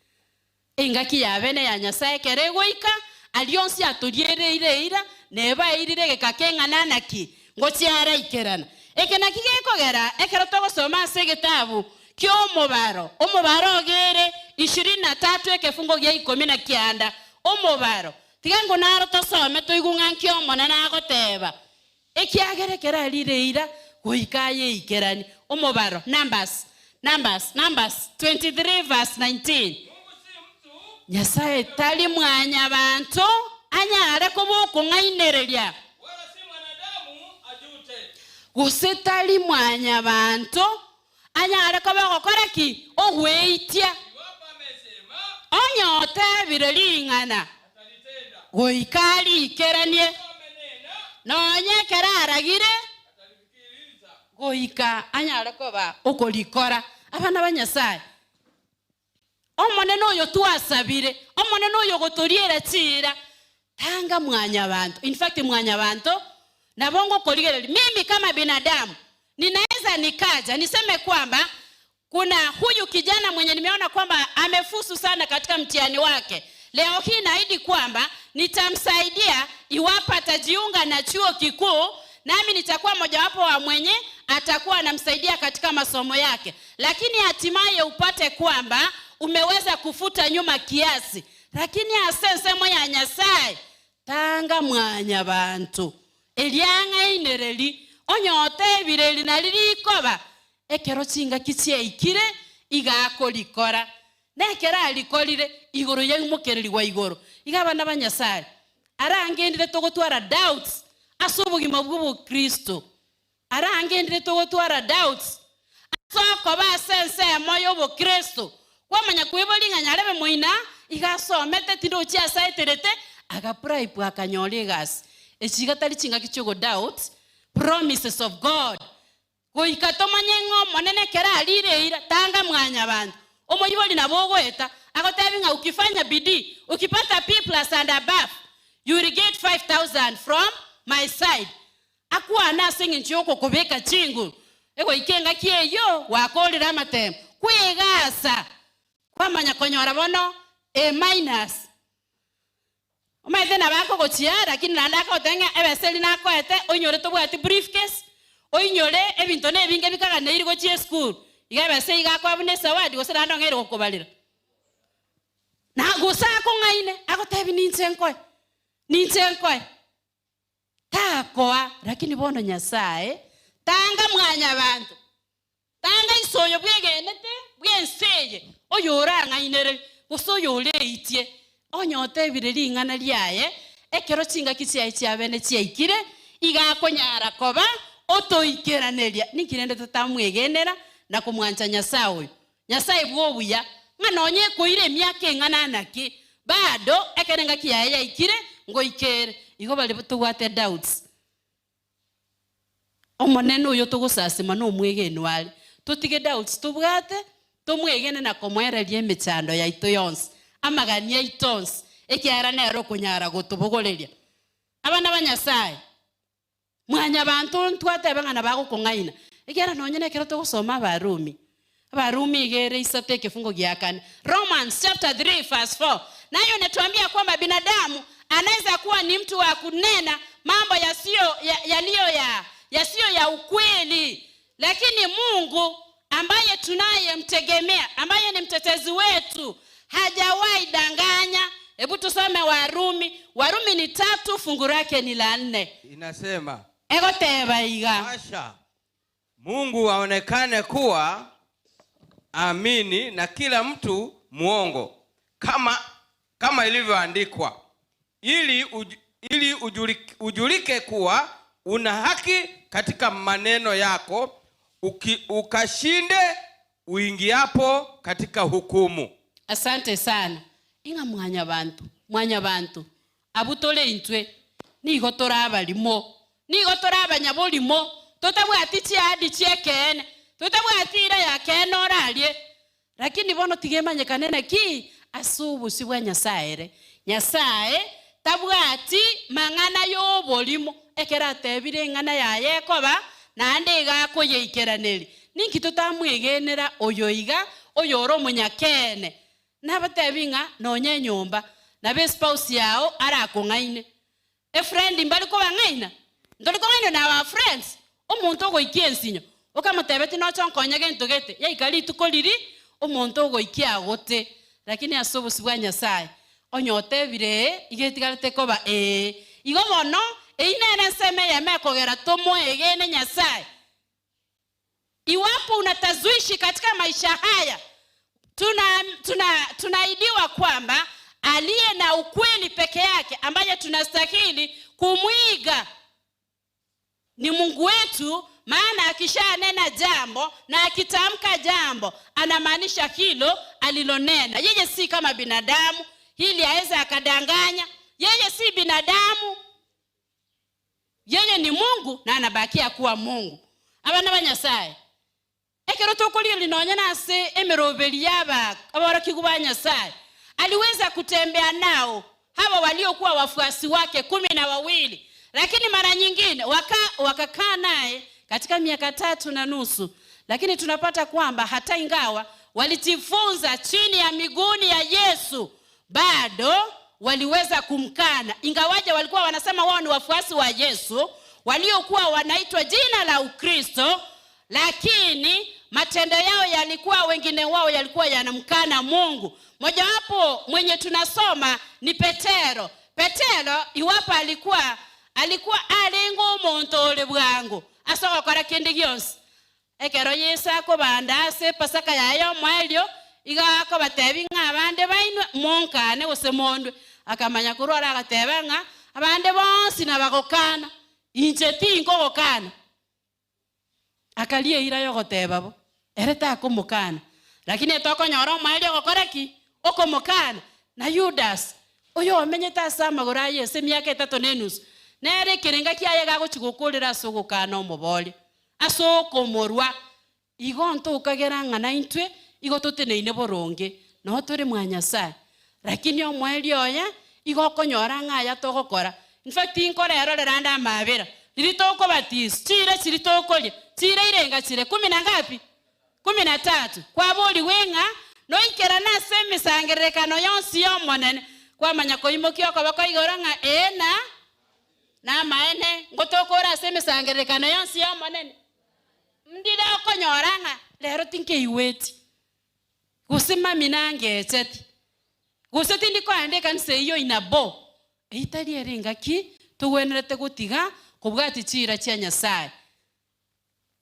engaki yabene ya Nyasaye kere goika alionsi atoriereire ira nebairire gekakeng'ana naki ngochiara ikerana eke naki gekogera ekero togosoma ase egetabu kio omobaro omobaro ogere 23 ekefungo gia 19 omobaro tiga ngo naro tosome toigung'a nkio omonene agoteba ekiagere kera arire ira goika yeikerani. Omobaro Numbers 23 verse 19. Nyasaye tali mwanya bantu anyare kobokong'ainereria gose tali mwanya bantu anyare kobogokora ki ogweitia onyotebire ring'ana goika rikeranie nonye ekero aragire goika anyare koba okorikora. Abana ba Nyasaye omonene oyo twasabire omonene oyo gotoriera chira tanga mwanya bantu. In fact mwanya bantu nabongo korigereri. Mimi kama binadamu ninaweza nikaja niseme kwamba kuna huyu kijana mwenye nimeona kwamba amefusu sana katika mtihani wake. Leo hii naahidi kwamba nitamsaidia iwapo atajiunga na chuo kikuu, nami nitakuwa mojawapo wa mwenye atakuwa anamsaidia katika masomo yake. Lakini hatimaye upate kwamba umeweza kufuta nyuma kiasi, lakini asensemo ya Nyasaye tanga mwanya bantu eliang'ainereri onyotebireri naririkoba ekero chingaki chiaikire igakorikora nekero arikorire igoro yaimokererigwa igoro. Iga abana ba Nyasaye arangendire togotwara doubts ase obogima bwa obokristo, arangendire togotwara doubts ase okoba ase ensemo ya obokristo kwamanya kwibori ng'a nyarebe moina igasomete tindochi asaeterete agabribe akanyora egasi echiga tari chingaki chiogo doubt promises of God goika tomanye ng'a omonene kera arire ira tanga mwanya bantu omoibori nabo ogoeta agotebi ng'a ukifanya bidii ukipata P plus and above you will get 5000 from my side. Akwana ase eng'encho yokokobeka chinguru egoika engaki eyo wakorire amatemo kwegasa kwamanya konyora bono A minus omaete nabakogochia, lakini naende akotenga ebeseri nakoete oinyore tobwati briefcase oinyore ebinto nebinge bikaganeiri gochia eschool iga ebese iga akoa buna esawadi gose naende ong'eire gokobarera na gose akong'aine agotebi ninche nkoe ninche nkoe takoa. Lakini bono Nyasaye tanga mwanya bantu tanga isoyo bwegenete bwenseye oyo orang'ainere gose oyo oreitie onyotebire ring'ana riaye ekero chingaki chiaye chiabene chiaikire igakonyara koba otoikeraneria ninkirende totamwegenera na kumwancha Nyasaye oyo Nyasaye bwobuya ng'a nonye ekoire emiaka eng'ana naki bado ekero engaki yaye yaikire ngoikere. Igo bari tugwate doubts. Omonene uyo tugusasima no omwegenwa are. Tutige doubts tubwate tumwegene na komwereria emichando yaito yonsi. Amagani yaito yonsi. Ekiara nero kunyara gutubugoreria. Abana ba Nyasaye. Mwanya bantu ntwate bangana bagukong'aina. Ekiara nonye nekero tugusoma Abarumi. Abarumi igere isate kifungo gya kane. Romans chapter 3 verse 4. Nayo inatuambia kwamba binadamu anaweza kuwa ni mtu wa kunena mambo yasiyo yasiyo ya ukweli. Lakini Mungu ambaye tunayemtegemea, ambaye ni mtetezi wetu, hajawahi danganya. Hebu tusome Warumi. Warumi ni 3 fungu lake ni la 4. Inasema egoteba iga. Asha Mungu aonekane kuwa amini na kila mtu muongo, kama ilivyoandikwa, ili ujulike kuwa una haki katika maneno yako, ukashinde uingiapo katika hukumu. Asante sana. Inga mwanya bantu abutole intwe nigo torabalimo, nigo torabanyabolimo, totabwati chiadi chiekene, totabwati ira ya kene orarie. Lakini bono tigemanyekane naki asubusi bwa Nyasaye. Nyasaye tabwati mang'ana yobolimo, ekera atebire ng'ana yaye koba naende igakoyeikeraneri. Ninki totamwegenera oyo iga oyo oro omunyakene. Nabatebi ng'a nonye nyomba nabe spouse yao arakong'aine. E friend mbali ko bang'aina. Ndoli kong'aina na our friends. Omuntu ogoikia ensinyo. Okamotebeti nocho nkonye gento gete. Yaikari ituko riri omuntu ogoikia agote. Lakini ase obusi bwa Nyasaye onyotebire igetigarete koba igo bono einene nseme yemekogera tomoegene Nyasaye. Iwapo unatazuishi katika maisha haya, tunaidiwa kwamba aliye na ukweli peke yake ambaye tunastahili kumwiga ni Mungu wetu. Maana akishanena jambo na akitamka jambo anamaanisha hilo alilonena. Yeye si kama binadamu ili aweze akadanganya. Yeye si binadamu, yeye ni Mungu na anabakia kuwa Mungu. Abana ba Nyasaye ekero tokolire linonya nase emeroberi yaba abarokigu ba Nyasaye, aliweza kutembea nao hawa waliokuwa wafuasi wake 12, lakini mara nyingine wakakaa naye katika miaka 3.5. Lakini tunapata kwamba hata ingawa walijifunza chini ya miguuni ya Yesu, bado waliweza kumkana. Ingawaje walikuwa wanasema wao ni wafuasi wa Yesu waliokuwa wanaitwa jina la Ukristo, lakini matendo yao yalikuwa, wengine wao yalikuwa yanamkana Mungu. Mojawapo mwenye tunasoma ni Petero. Petero iwapo alikuwa alingo omonto ole bwangu asogokora kindi gionsi. Ekero Yesu akobanda ase Pasaka yaye omwelio, iga akobatebi ng'a abande bainwe monkane gose mondwe. Akamanya kurwara agateba ng'a abande bonsi nabagokana, inche tinkogokana. Akalie ira yogoteba bo ere takomokana. Lakini etokonyora omwelio ogokora ki? Okomokana. Na Judas oyo omenyete ase amagoro a Yesu emiaka 3.5, nere ekerenga kiaye gagochi gokorera ase ogokana omobori ase okomorwa. Igo ntokagera ng'a intwe igo toteneine boronge no tore mwa Nyasaye. Lakini omweli oye igo okonyora ng'a aya togokora. In fact inkorero reranda amabera riri tokobatisa chire chiri tokoria chire irenga chire 10 na ngapi? 13. Kwabori weng'a noikera nase emisangererekano yonsi yomonene kwamanya koimokia okoboko igoro ng'a ena namaene ngotokora ase emisangererekano yonsi yomonene. Ndire okonyora ng'a lero tinkeiweti gose mami nangecheti gose tindikoenda ekanisa eyo inabo eitari ere engaki togwenerete gotiga kobwati chira chia Nyasaye.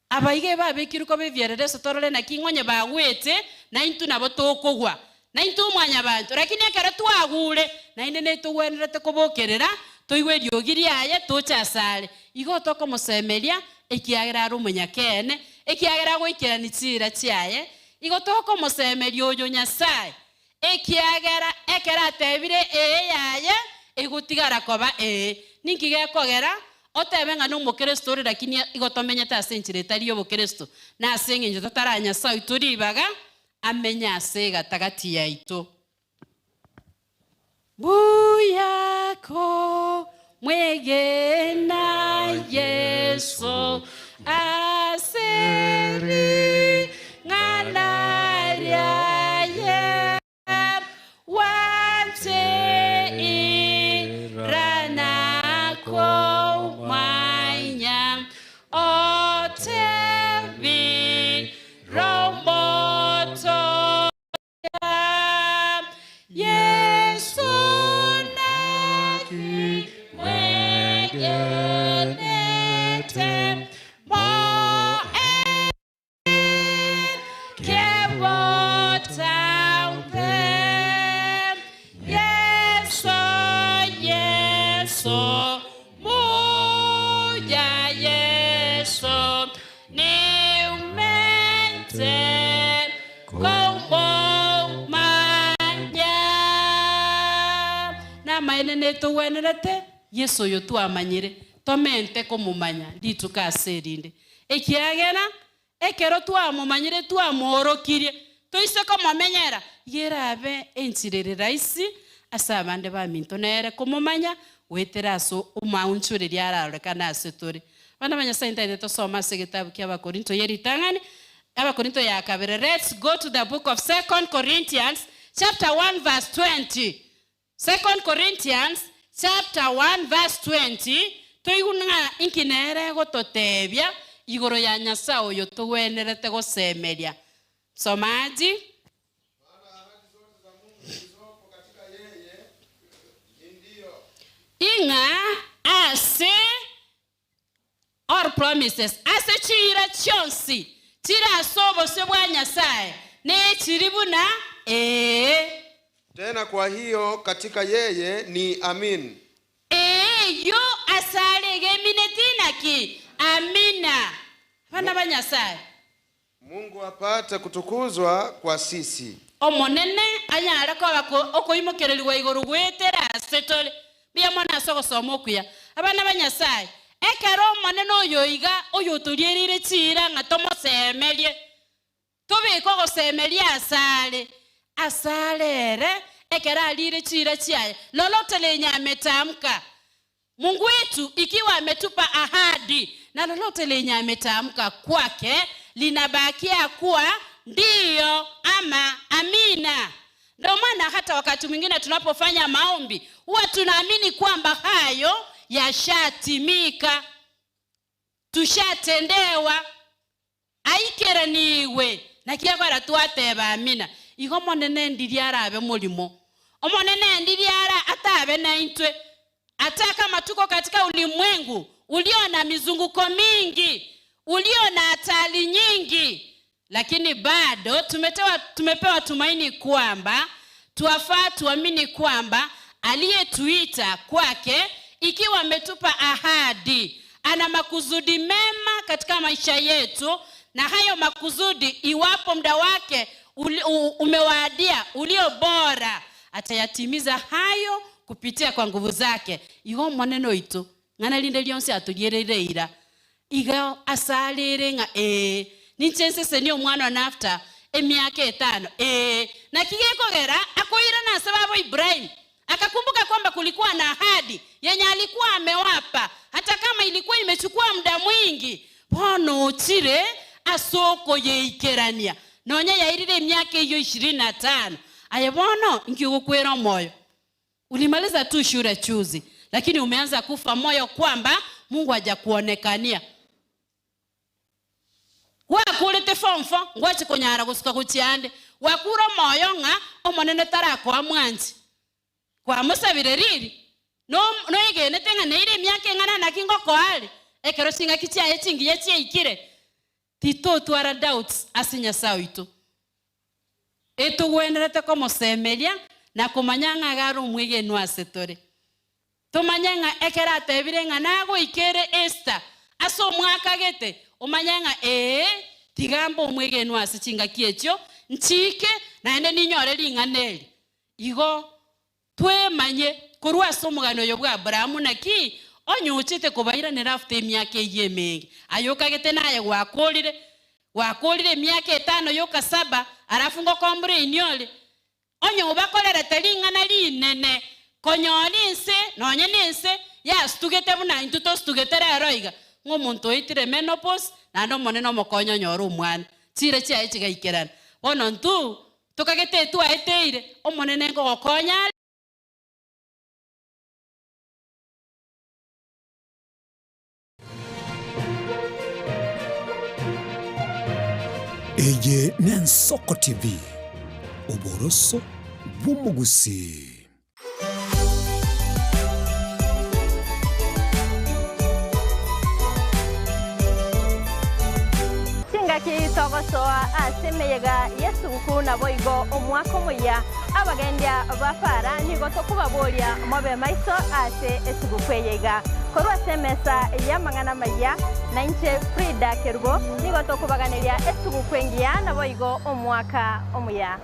Abaige babekirwe bebierereso torore naki ng'onye bagwete na intu nabo tokogwa na intu omwanya bantu. Lakini ekero twagure naende netogwenerete kobokerera toigwe eriogi riaye tochasare. Igo tokomosemeria ekiagera are omonyakene, ekiagera agoikerani chira chiaye. Igo tokomosemeria oyo Nyasaye ekiagera ekero atebire ee yaye Egotigara koba ee. Ninki gekogera otebe ng'a nomokristo ore lakini igo tomenyete ase enchera etari ya obokristo. Na ase eng'encho totara Nyasaye oito ribaga amenye ase egatagati yaito. Buyako mwegena Yesu aseri ng'anariaye wante iranako mwanya otebi romoto ya Yesu naki mwegenete mo kebotampe Yesu Yesu muja Yesu niumente komomanya namaene netuwenerete Yesu oyo twamanyire tomente komomanya rituko ase erinde ekiagera ekero twamomanyire twamworokirie toise komomenyera yerabe enchirere rahisi ase abande baminto nere komomanya wetera ase omaunchureria ararorekana ase tore. Bana ba Nyasaye ntaete tosoma ase egetabu kia Abakorinto yeritang'ani Abakorinto ya kabere. Let's go to the book of 2 Corinthians chapter 1 verse 20. 2 Corinthians chapter 1 verse 20 toiguna inkinere gototebia igoro ya Nyasaye oyo togwenerete gosemeria. Somaji. Inga ase all promises ase chira chonsi chira sobo se bwa Nyasaye ne chiribuna Tena kwa hiyo katika yeye ni amin. Yo asale geminetina ki amina. Bana ba Nyasaye. Mungu apate kutukuzwa kwa sisi. Omonene anyara ko okoimokereriwa igoro gwetera asetole. Bia mona sogosoma okuya. Abana ba Nyasaye ekero omonene oyo iga oyo torierire chira ng'a tomosemerie. Tobeke ogosemeria asale. Asalere ekero alire chira chiaye lolote lenye ametamka. Mungu wetu ikiwa ametupa ahadi na lolote lenye ametamka kwake linabakia kuwa ndiyo ama amina. Ndio maana hata wakati mwingine tunapofanya maombi huwa tunaamini kwamba hayo yashatimika, tushatendewa, aikeraniwe na kiakwara twateba amina. Igo monene ndiri arabe mulimo omonene ndiri ara atabe na intwe ata kama tuko katika ulimwengu ulio na mizunguko mingi, ulio na hatari nyingi, lakini bado tumepewa tumaini kwamba tuwafaa tuamini kwamba aliyetuita kwake ikiwa ametupa ahadi ana makusudi mema katika maisha yetu, na hayo makusudi iwapo muda wake umewadia ulio bora atayatimiza hayo kupitia kwa nguvu zake. Igo maneno ito ngana linde lyonse atugirire ira iga asalire nga ninchense ni omwana nafta emyaka 5 na kigekogera akoira na sababu Ibrahim akakumbuka kwamba kulikuwa na ahadi yenye alikuwa amewapa hata kama ilikuwa imechukua muda mwingi. Bono chire asoko yeikerania nonya yairire emyaka iyo 25 aye bono nkiukwera moyo. Ulimaliza tu shule chuzi lakini umeanza kufa moyo kwamba Mungu hajakuonekania. Wakulete form 4 ngwachi konyara gusuka kuchiande wakura moyo nga omonene tarako amwanzi kwa musabire riri no noigene tenga neire emyaka engana nakingo koale ekero singa kichiaye chingiye chiikire tito twara doubts asinya sawito etugwenerete komosemeria na kumanyanga garo mwigenu asetore tumanyanga ekera atebire nga nago ikere Esther aso mwaka gete umanyanga tigambo mwigenu ase chinga kiekyo nchike naende ninyore ring'aneri igo Twemanye korwa ase omogano oyo bwa Abrahamu naki onyuchete kobairanera after emiaka eywo emenge. Ayokagete naye gwakorire gwakorire emiaka etano yoka saba alafu ngokombure iniole. Onye obakorerete ring'ana rinene konyora ense nonye nense yasitugete buna intwe tositugete rero iga ng'omonto oitire menopause naende omonene omokonya onyore omwana chire chiaye chigaikerana. Bono ntu tokagete twaeteire omonene ngogokonya. Eye n'Ensoko TV oboroso bw'omugusi. Chingaki togosoa ase emeyega y'esuguku nabo igo omwaka omuya abagendia bafara nigo tokubaboria mobe maiso ase esuguku eyeiga korwa ase emesa y'amang'ana maya na inche Frida Kerubo nigo tokubaganiria esuguku engiya nabo igo omwaka omuya.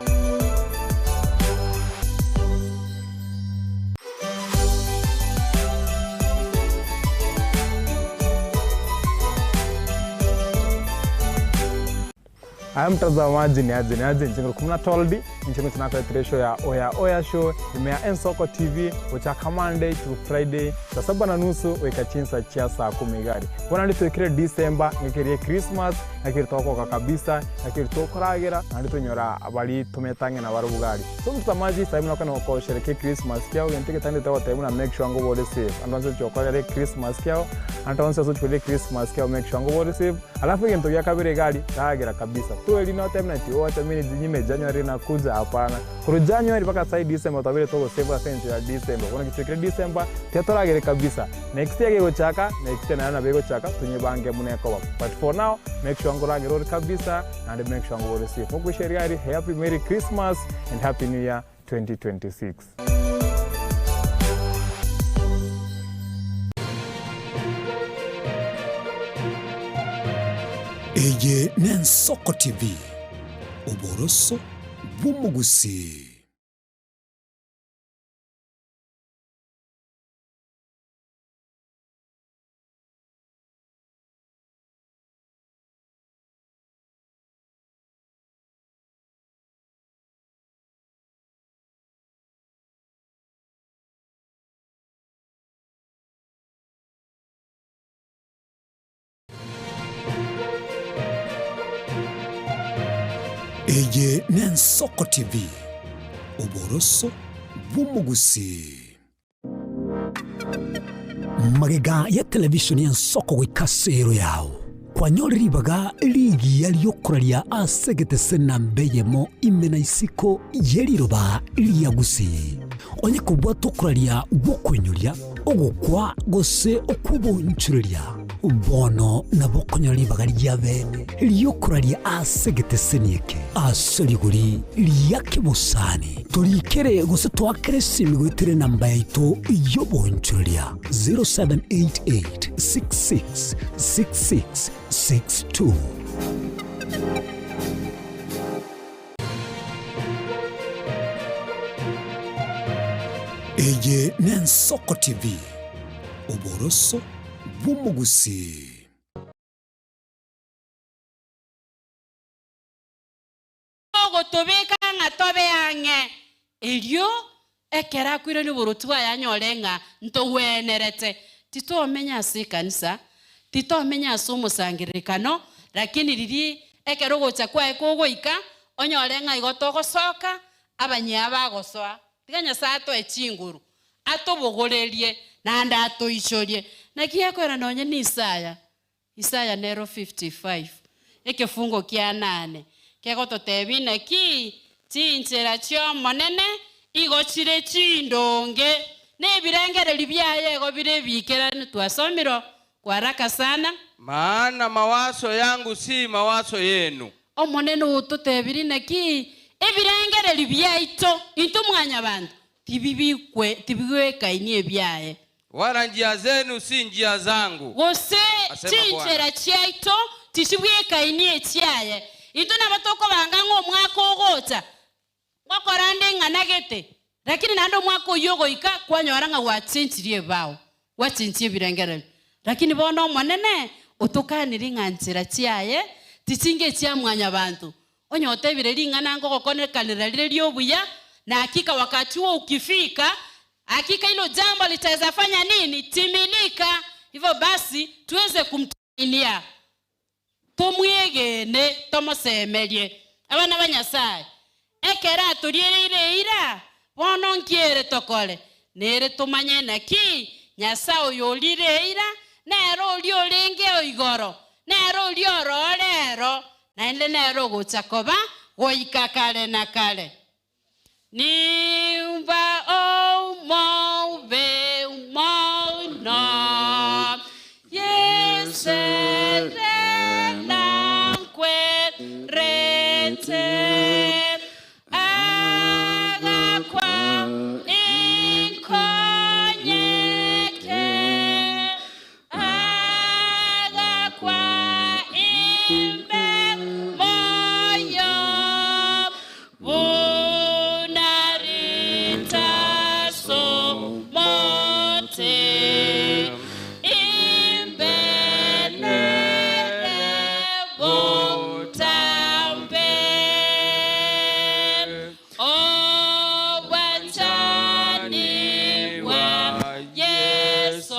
Haya mtazamaji, ni aje ni aje nchengo kumna toldi nchengo tunakuletea show ya Oya Oya Show imea Ensoko TV uchaka Monday to Friday saa 7:30 weka chinsa cha saa 10 gari. Bona ndi twikire December ngikirie Christmas nakiri tokoka kabisa nakiri tokoragera na ndi tunyora abali tumetange na barubugari. So mtazamaji sasa mnaka na kusherehekea Christmas kiao ngentike tande tawa na make sure ngo body safe. Andanse chokorere Christmas kiao andanse so chukule Christmas kiao make sure ngo body safe. Alafu ngento ya kabere gari tagera kabisa. Tueli na time na tiwa mimi jinyime January na kuja hapana. Kuru January mpaka sai December tabire togo save sense ya December. Kuna kitu kile December tetoragere kabisa. Next year gochaka, next year na bego chaka tunyibange muneko. But for now make sure ngoragere kabisa and make sure ngore safe. Mukusheriari happy Merry Christmas and Happy New Year 2026. Eye n'Ensoko TV oboroso bw'omugusi. Eye n'Ensoko TV oboroso bw'omugusi. Magega ya televishoni ya Nsoko gwikasero yao kwanyora ribaga rigiya ryokoraria asegete nambeyemo imena isiko yeriroba riyagusi onye kubwa tokoraria gwokunyuria ogukwa gose okubonchureria bono nabokonyora ribaga rya bene ryokoraria asegete senieke aseriguri ryakibusani torikere gose twakere simigotere namba yaito yobonchureria 0788 66 66 62. Eye n'Ensoko TV oboroso bw'omugusi. Ogotobeka ng'atobe ang'e erio ekera kwire ni borotwa yanyore ng'a ntowenerete titomenya ase kanisa titomenya ase omosangererekano lakini riri ekero gocha kwae kogoika onyore ng'a igo togosoka abanyia bagosoa tiga Nyasaye atoe chinguru atobogorerie naende atoichorie naki ekwera nonye ni Isaya Isaya nero 55 ekefungo kia 8 kegototebi naki chinchera chiomonene igo chire chindonge nebirengereri byaye igo bire bikerani twasomiro kwa haraka sana. Maana mawazo yangu si mawazo yenu. Omonene utotebiri naki ebirengereri byaito into mwanya bantu tibibikwe tibigwekainie ebyaye wala njia zenu si njia zangu. Gose chinchera chiaito tishibwekainie chiaye into nabatoko banga ng'omwaka ogocha gwakorande ng'anagete Lakini nando mwaka uyo goika kwanyora ng'a gwachenchirie bao gwachenchie birengereri. Lakini bono omonene otokanire ng'a nchera chiaye tichinge chia mwanya bantu. Onyotebire ring'ana ngogokonekanera rire riobuya, na hakika wakati huo ukifika, hakika hilo jambo litaweza fanya nini? Timilika. Hivyo basi tuweze kumtumainia, tumwegene, tumusemerie abana ba Nyasaye. Ekera turiereire ira bono nkiere tokore nere tumanye naki Nyasaye oyo orire ira nero ori orenge oigoro nero ori ororero naende nero ogocha koba goika kare na kare. Nimba omobe mono yesere nankwerete agakwa inkonyeke agakwa imbe moyo bunaritaso mote imbenere botambe obwanchani bwa Yesu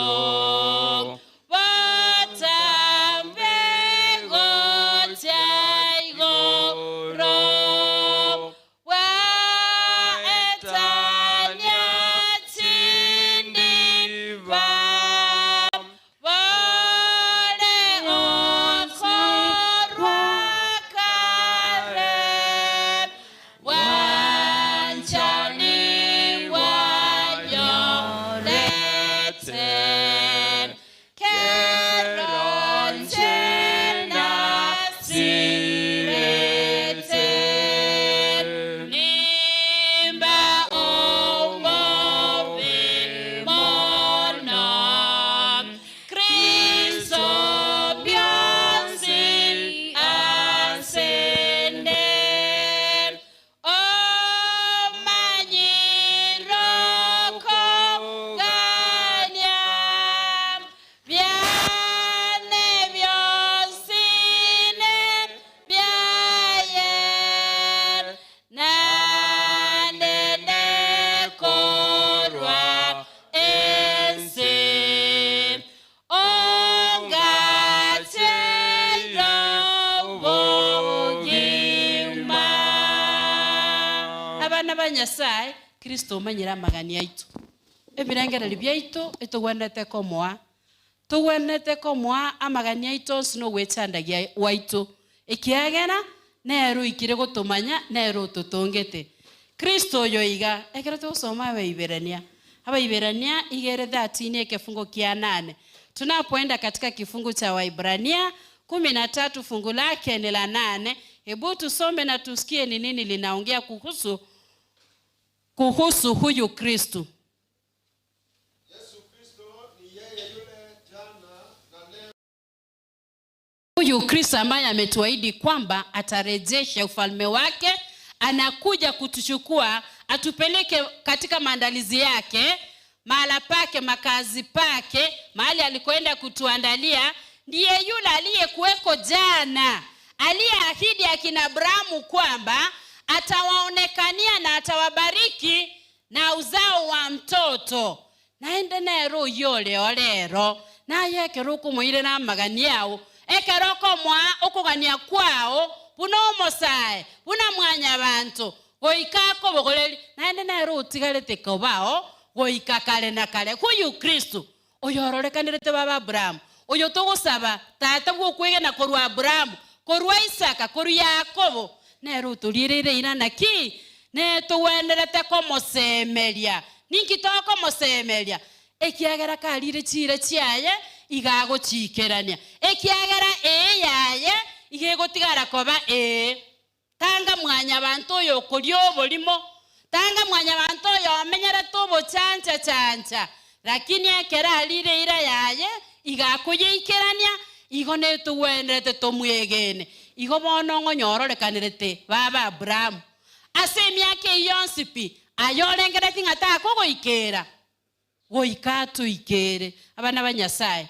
botambe gocha igoro waetania chindiva bore okorwa kare wanchani wanyorete keronche nasirete nimba omobe mono Kristo bionsi asende omanyiroko ganya byane byonsine byaye nanene korwa ensi ongatero bogima. Abana ba Nyasaye Kristo omanyire amagani aitu ebirengereri biaitu etogwenete komoa togwenete komoa amagani aitu onsi nogwechandagia waitu ekiagera nero ikire gotomanya nero totongete Kristo oyo iga ekero togosoma Abaiberania Abaiberania igere 13 ekefungo kia 8. Tunapoenda katika kifungu cha Waibrania 13 fungu lake ni la 8. Hebu tusome na tusikie ni nini linaongea kuhusu huyu Kristo. Yesu Kristo ni yeye yule jana na leo. Huyu Kristo ambaye ametuahidi kwamba atarejesha ufalme wake, anakuja kutuchukua atupeleke katika maandalizi yake, mahala pake, makazi pake, mahali alikoenda kutuandalia. Ndiye yule aliyekuweko jana, aliyeahidi akina Abrahamu kwamba atawaonekania na atawabariki na uzao wa mtoto. Naende nero yole olero naye ekero omoire na amagani ao ekero okomoa okogania kwao buna omosae buna mwanya bantu goika akobogoreri naende nero otigarete kobao goika kare na kare. Huyu Kristo oyo ororekanirete baba Abrahamu oyo togosaba tata bwokwegena korwa Abrahamu korwa Isaka korwa Yakobo nero otoriereire ira naki netogwenerete komosemeria ninki tokomosemeria ekiagera karire chira chiaye igagochikerania ekiagera ee yaye igegotigara koba ee. Tanga mwanya bantu oyo okoria oborimo tanga mwanya bantu oyo omenyerete obochancha chancha lakini ekero arire ira yaye igakoyeikerania igo netogwenerete tomwegene igo bono ng'onyororekanirete baba Abrahamu ase emiaka eyonsi pi Ayorengereti ng'a takogoikera goika tuikere abana ba Nyasaye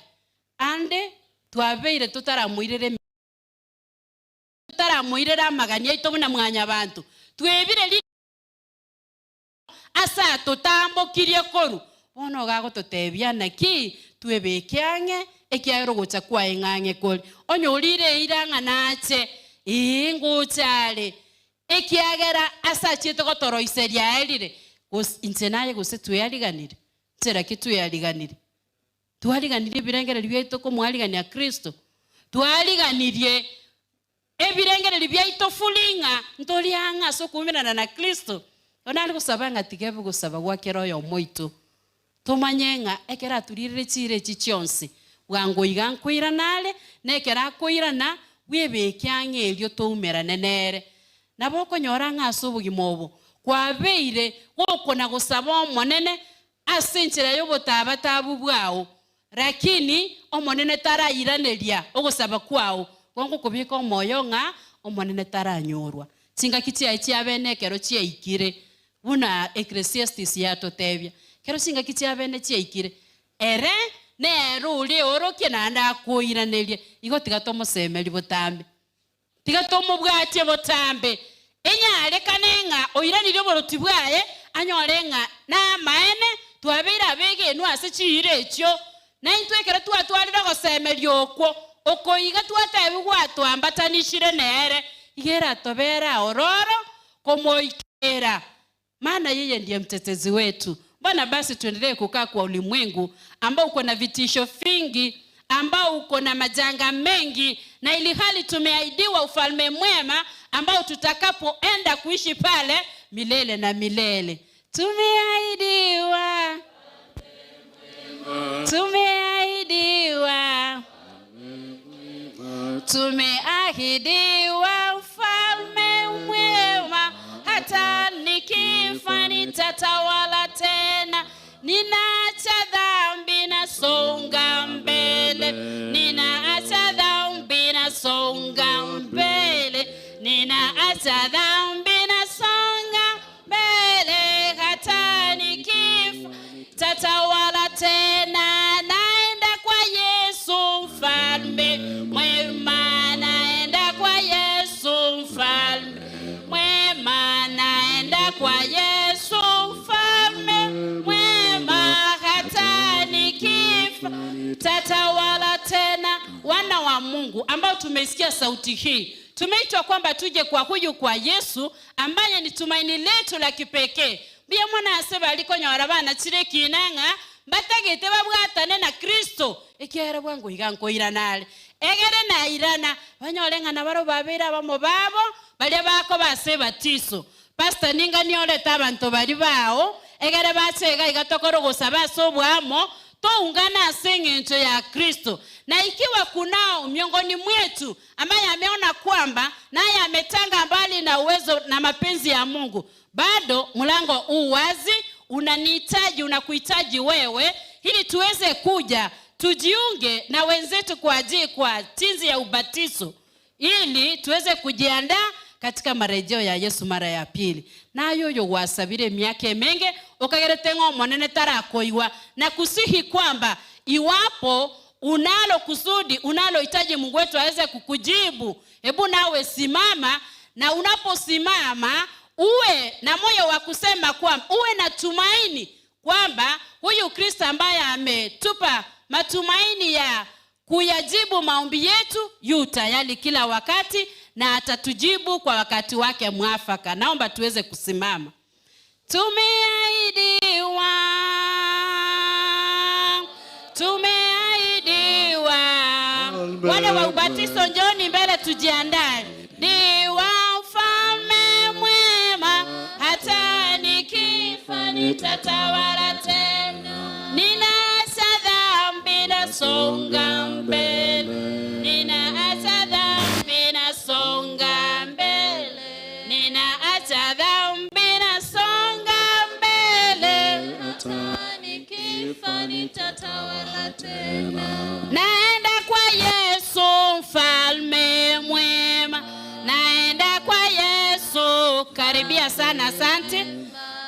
ande twabeire tutaramwirire amaganya aito buna mwanya bantu twebire asa tutambukirie koru bono gagototebia naki twebeke ang'e ekiagero gocha kwae ng'ang'e kori onyorire ira ng'a nache inguchare ekiagera asa chiete gotoroiseria erire inche naye gose tweyariganire nchera ki tweyariganire twariganirie ebirengereri biaito komwarigania Kristo twariganirie ebirengereri biaito fulinga ntoriang'a ase okuumerana na Kristo. Onari gosaba ng'a tigebe gosaba gwakera oyo omoito tomanye ng'a ekero aturire chire echi chionsi bwango iga nkoiranare na ekero akoirana bwebeke ang'e erio toumerane nere nabo okonyora ng'a ase obogima obo kwabeire gokona gosaba omonene ase enchera y'obotabatabu bwao lakini omonene tarairaneria ogosaba kwao gongo kobika omoyo ng'a omonene taranyorwa chingaki chiaye chiabene ekero chiaikire buna Ecclesiastes yatotebia kero chingaki chiabene chiaikire ere nero ori orokie naende akoiranerie igo tiga tomosemeri botambe tiga tomobwatie botambe enyarekane ng'a oiranirie oboroti bwaye anyore ng'a namaene twabeire abegenwa ase chiire echio naintwe ekero twatwarire gosemeria okwo okoiga twatebi gwatwambatanishire nere igera tobera ororo komoikera maana yeye ndiye mtetezi wetu. Bwana basi tuendelee kukaa kwa ulimwengu ambao uko na vitisho vingi, ambao uko na majanga mengi, na ili hali tumeahidiwa ufalme mwema ambao tutakapoenda kuishi pale milele na milele. Tumeahidiwa, tumeahidiwa, tumeahidiwa ufalme mwema, hata nikifa nitatawala tena. Ninaacha dhambi nasonga mbele, ninaacha dhambi nasonga mbele, ninaacha dhambi nasonga mbele, hata nikifa tatawala tena. Naenda kwa Yesu mfalme mwema, naenda kwa Yesu mfalme mwema, naenda kwa Yesu mfalme mwema, hata nikifa tatawala tena. Wana wa Mungu ambao tumesikia sauti hii, tumeitwa kwamba tuje kwa huyu kwa Yesu ambaye ni tumaini letu la kipekee. Bia mwana aseba alikonyora bana chire kinanga batagete babwatane na Kristo ekiera bwangu iga nkoiranale egere na irana banyorenga na baro babera abamo babo baria bako base batiso. Pastor ninga nioleta abantu bari bao egere bachega igatokoro gosaba sobwamo toungana ase eng'encho ya Kristo. Na ikiwa kunao miongoni mwetu ambaye ameona kwamba naye ametanga mbali na uwezo na mapenzi ya Mungu, bado mlango huu wazi, unanihitaji, unakuhitaji wewe ili tuweze kuja tujiunge na wenzetu kwa ajili kwa tinzi ya ubatizo ili tuweze kujiandaa katika marejeo ya Yesu mara ya pili. Na yoyo wasabire miaka menge okagerete ng'omonene tarakoiwa, na kusihi kwamba iwapo unalo kusudi unalohitaji Mungu wetu aweze kukujibu, hebu nawe simama, na unaposimama uwe na moyo wa kusema kwamba uwe na tumaini kwamba huyu Kristo ambaye ametupa matumaini ya kuyajibu maombi yetu yu tayari kila wakati na atatujibu kwa wakati wake mwafaka. Naomba tuweze kusimama. Tumeahidiwa, tumeahidiwa. Wale wa ubatizo njoni mbele tujiandae. Diwa ufalme mwema, hata nikifa nitatawala tena. Ninaacha dhambi nasonga mbele, ninaacha dhambi nasonga mbele, ninaacha dhambi nasonga mbele, hata nikifa nitatawala tena. Naenda kwa Yesu mfalme mwema, naenda kwa Yesu. Karibia sana, asante.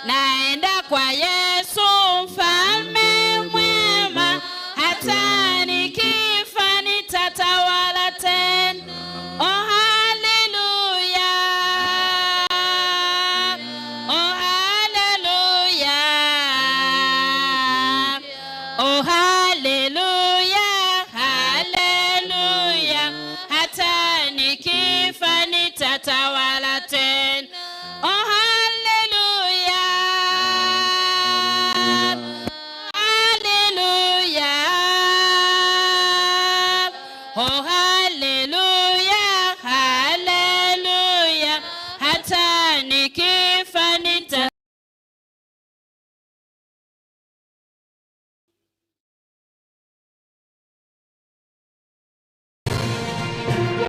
Naenda kwa Yesu mfalme mwema, hata nikifa nitatawala tena. Oh haleluya, oh haleluya, oh haleluya, haleluya, hata nikifa nitatawala tena. Oh haleluya, haleluya, oh.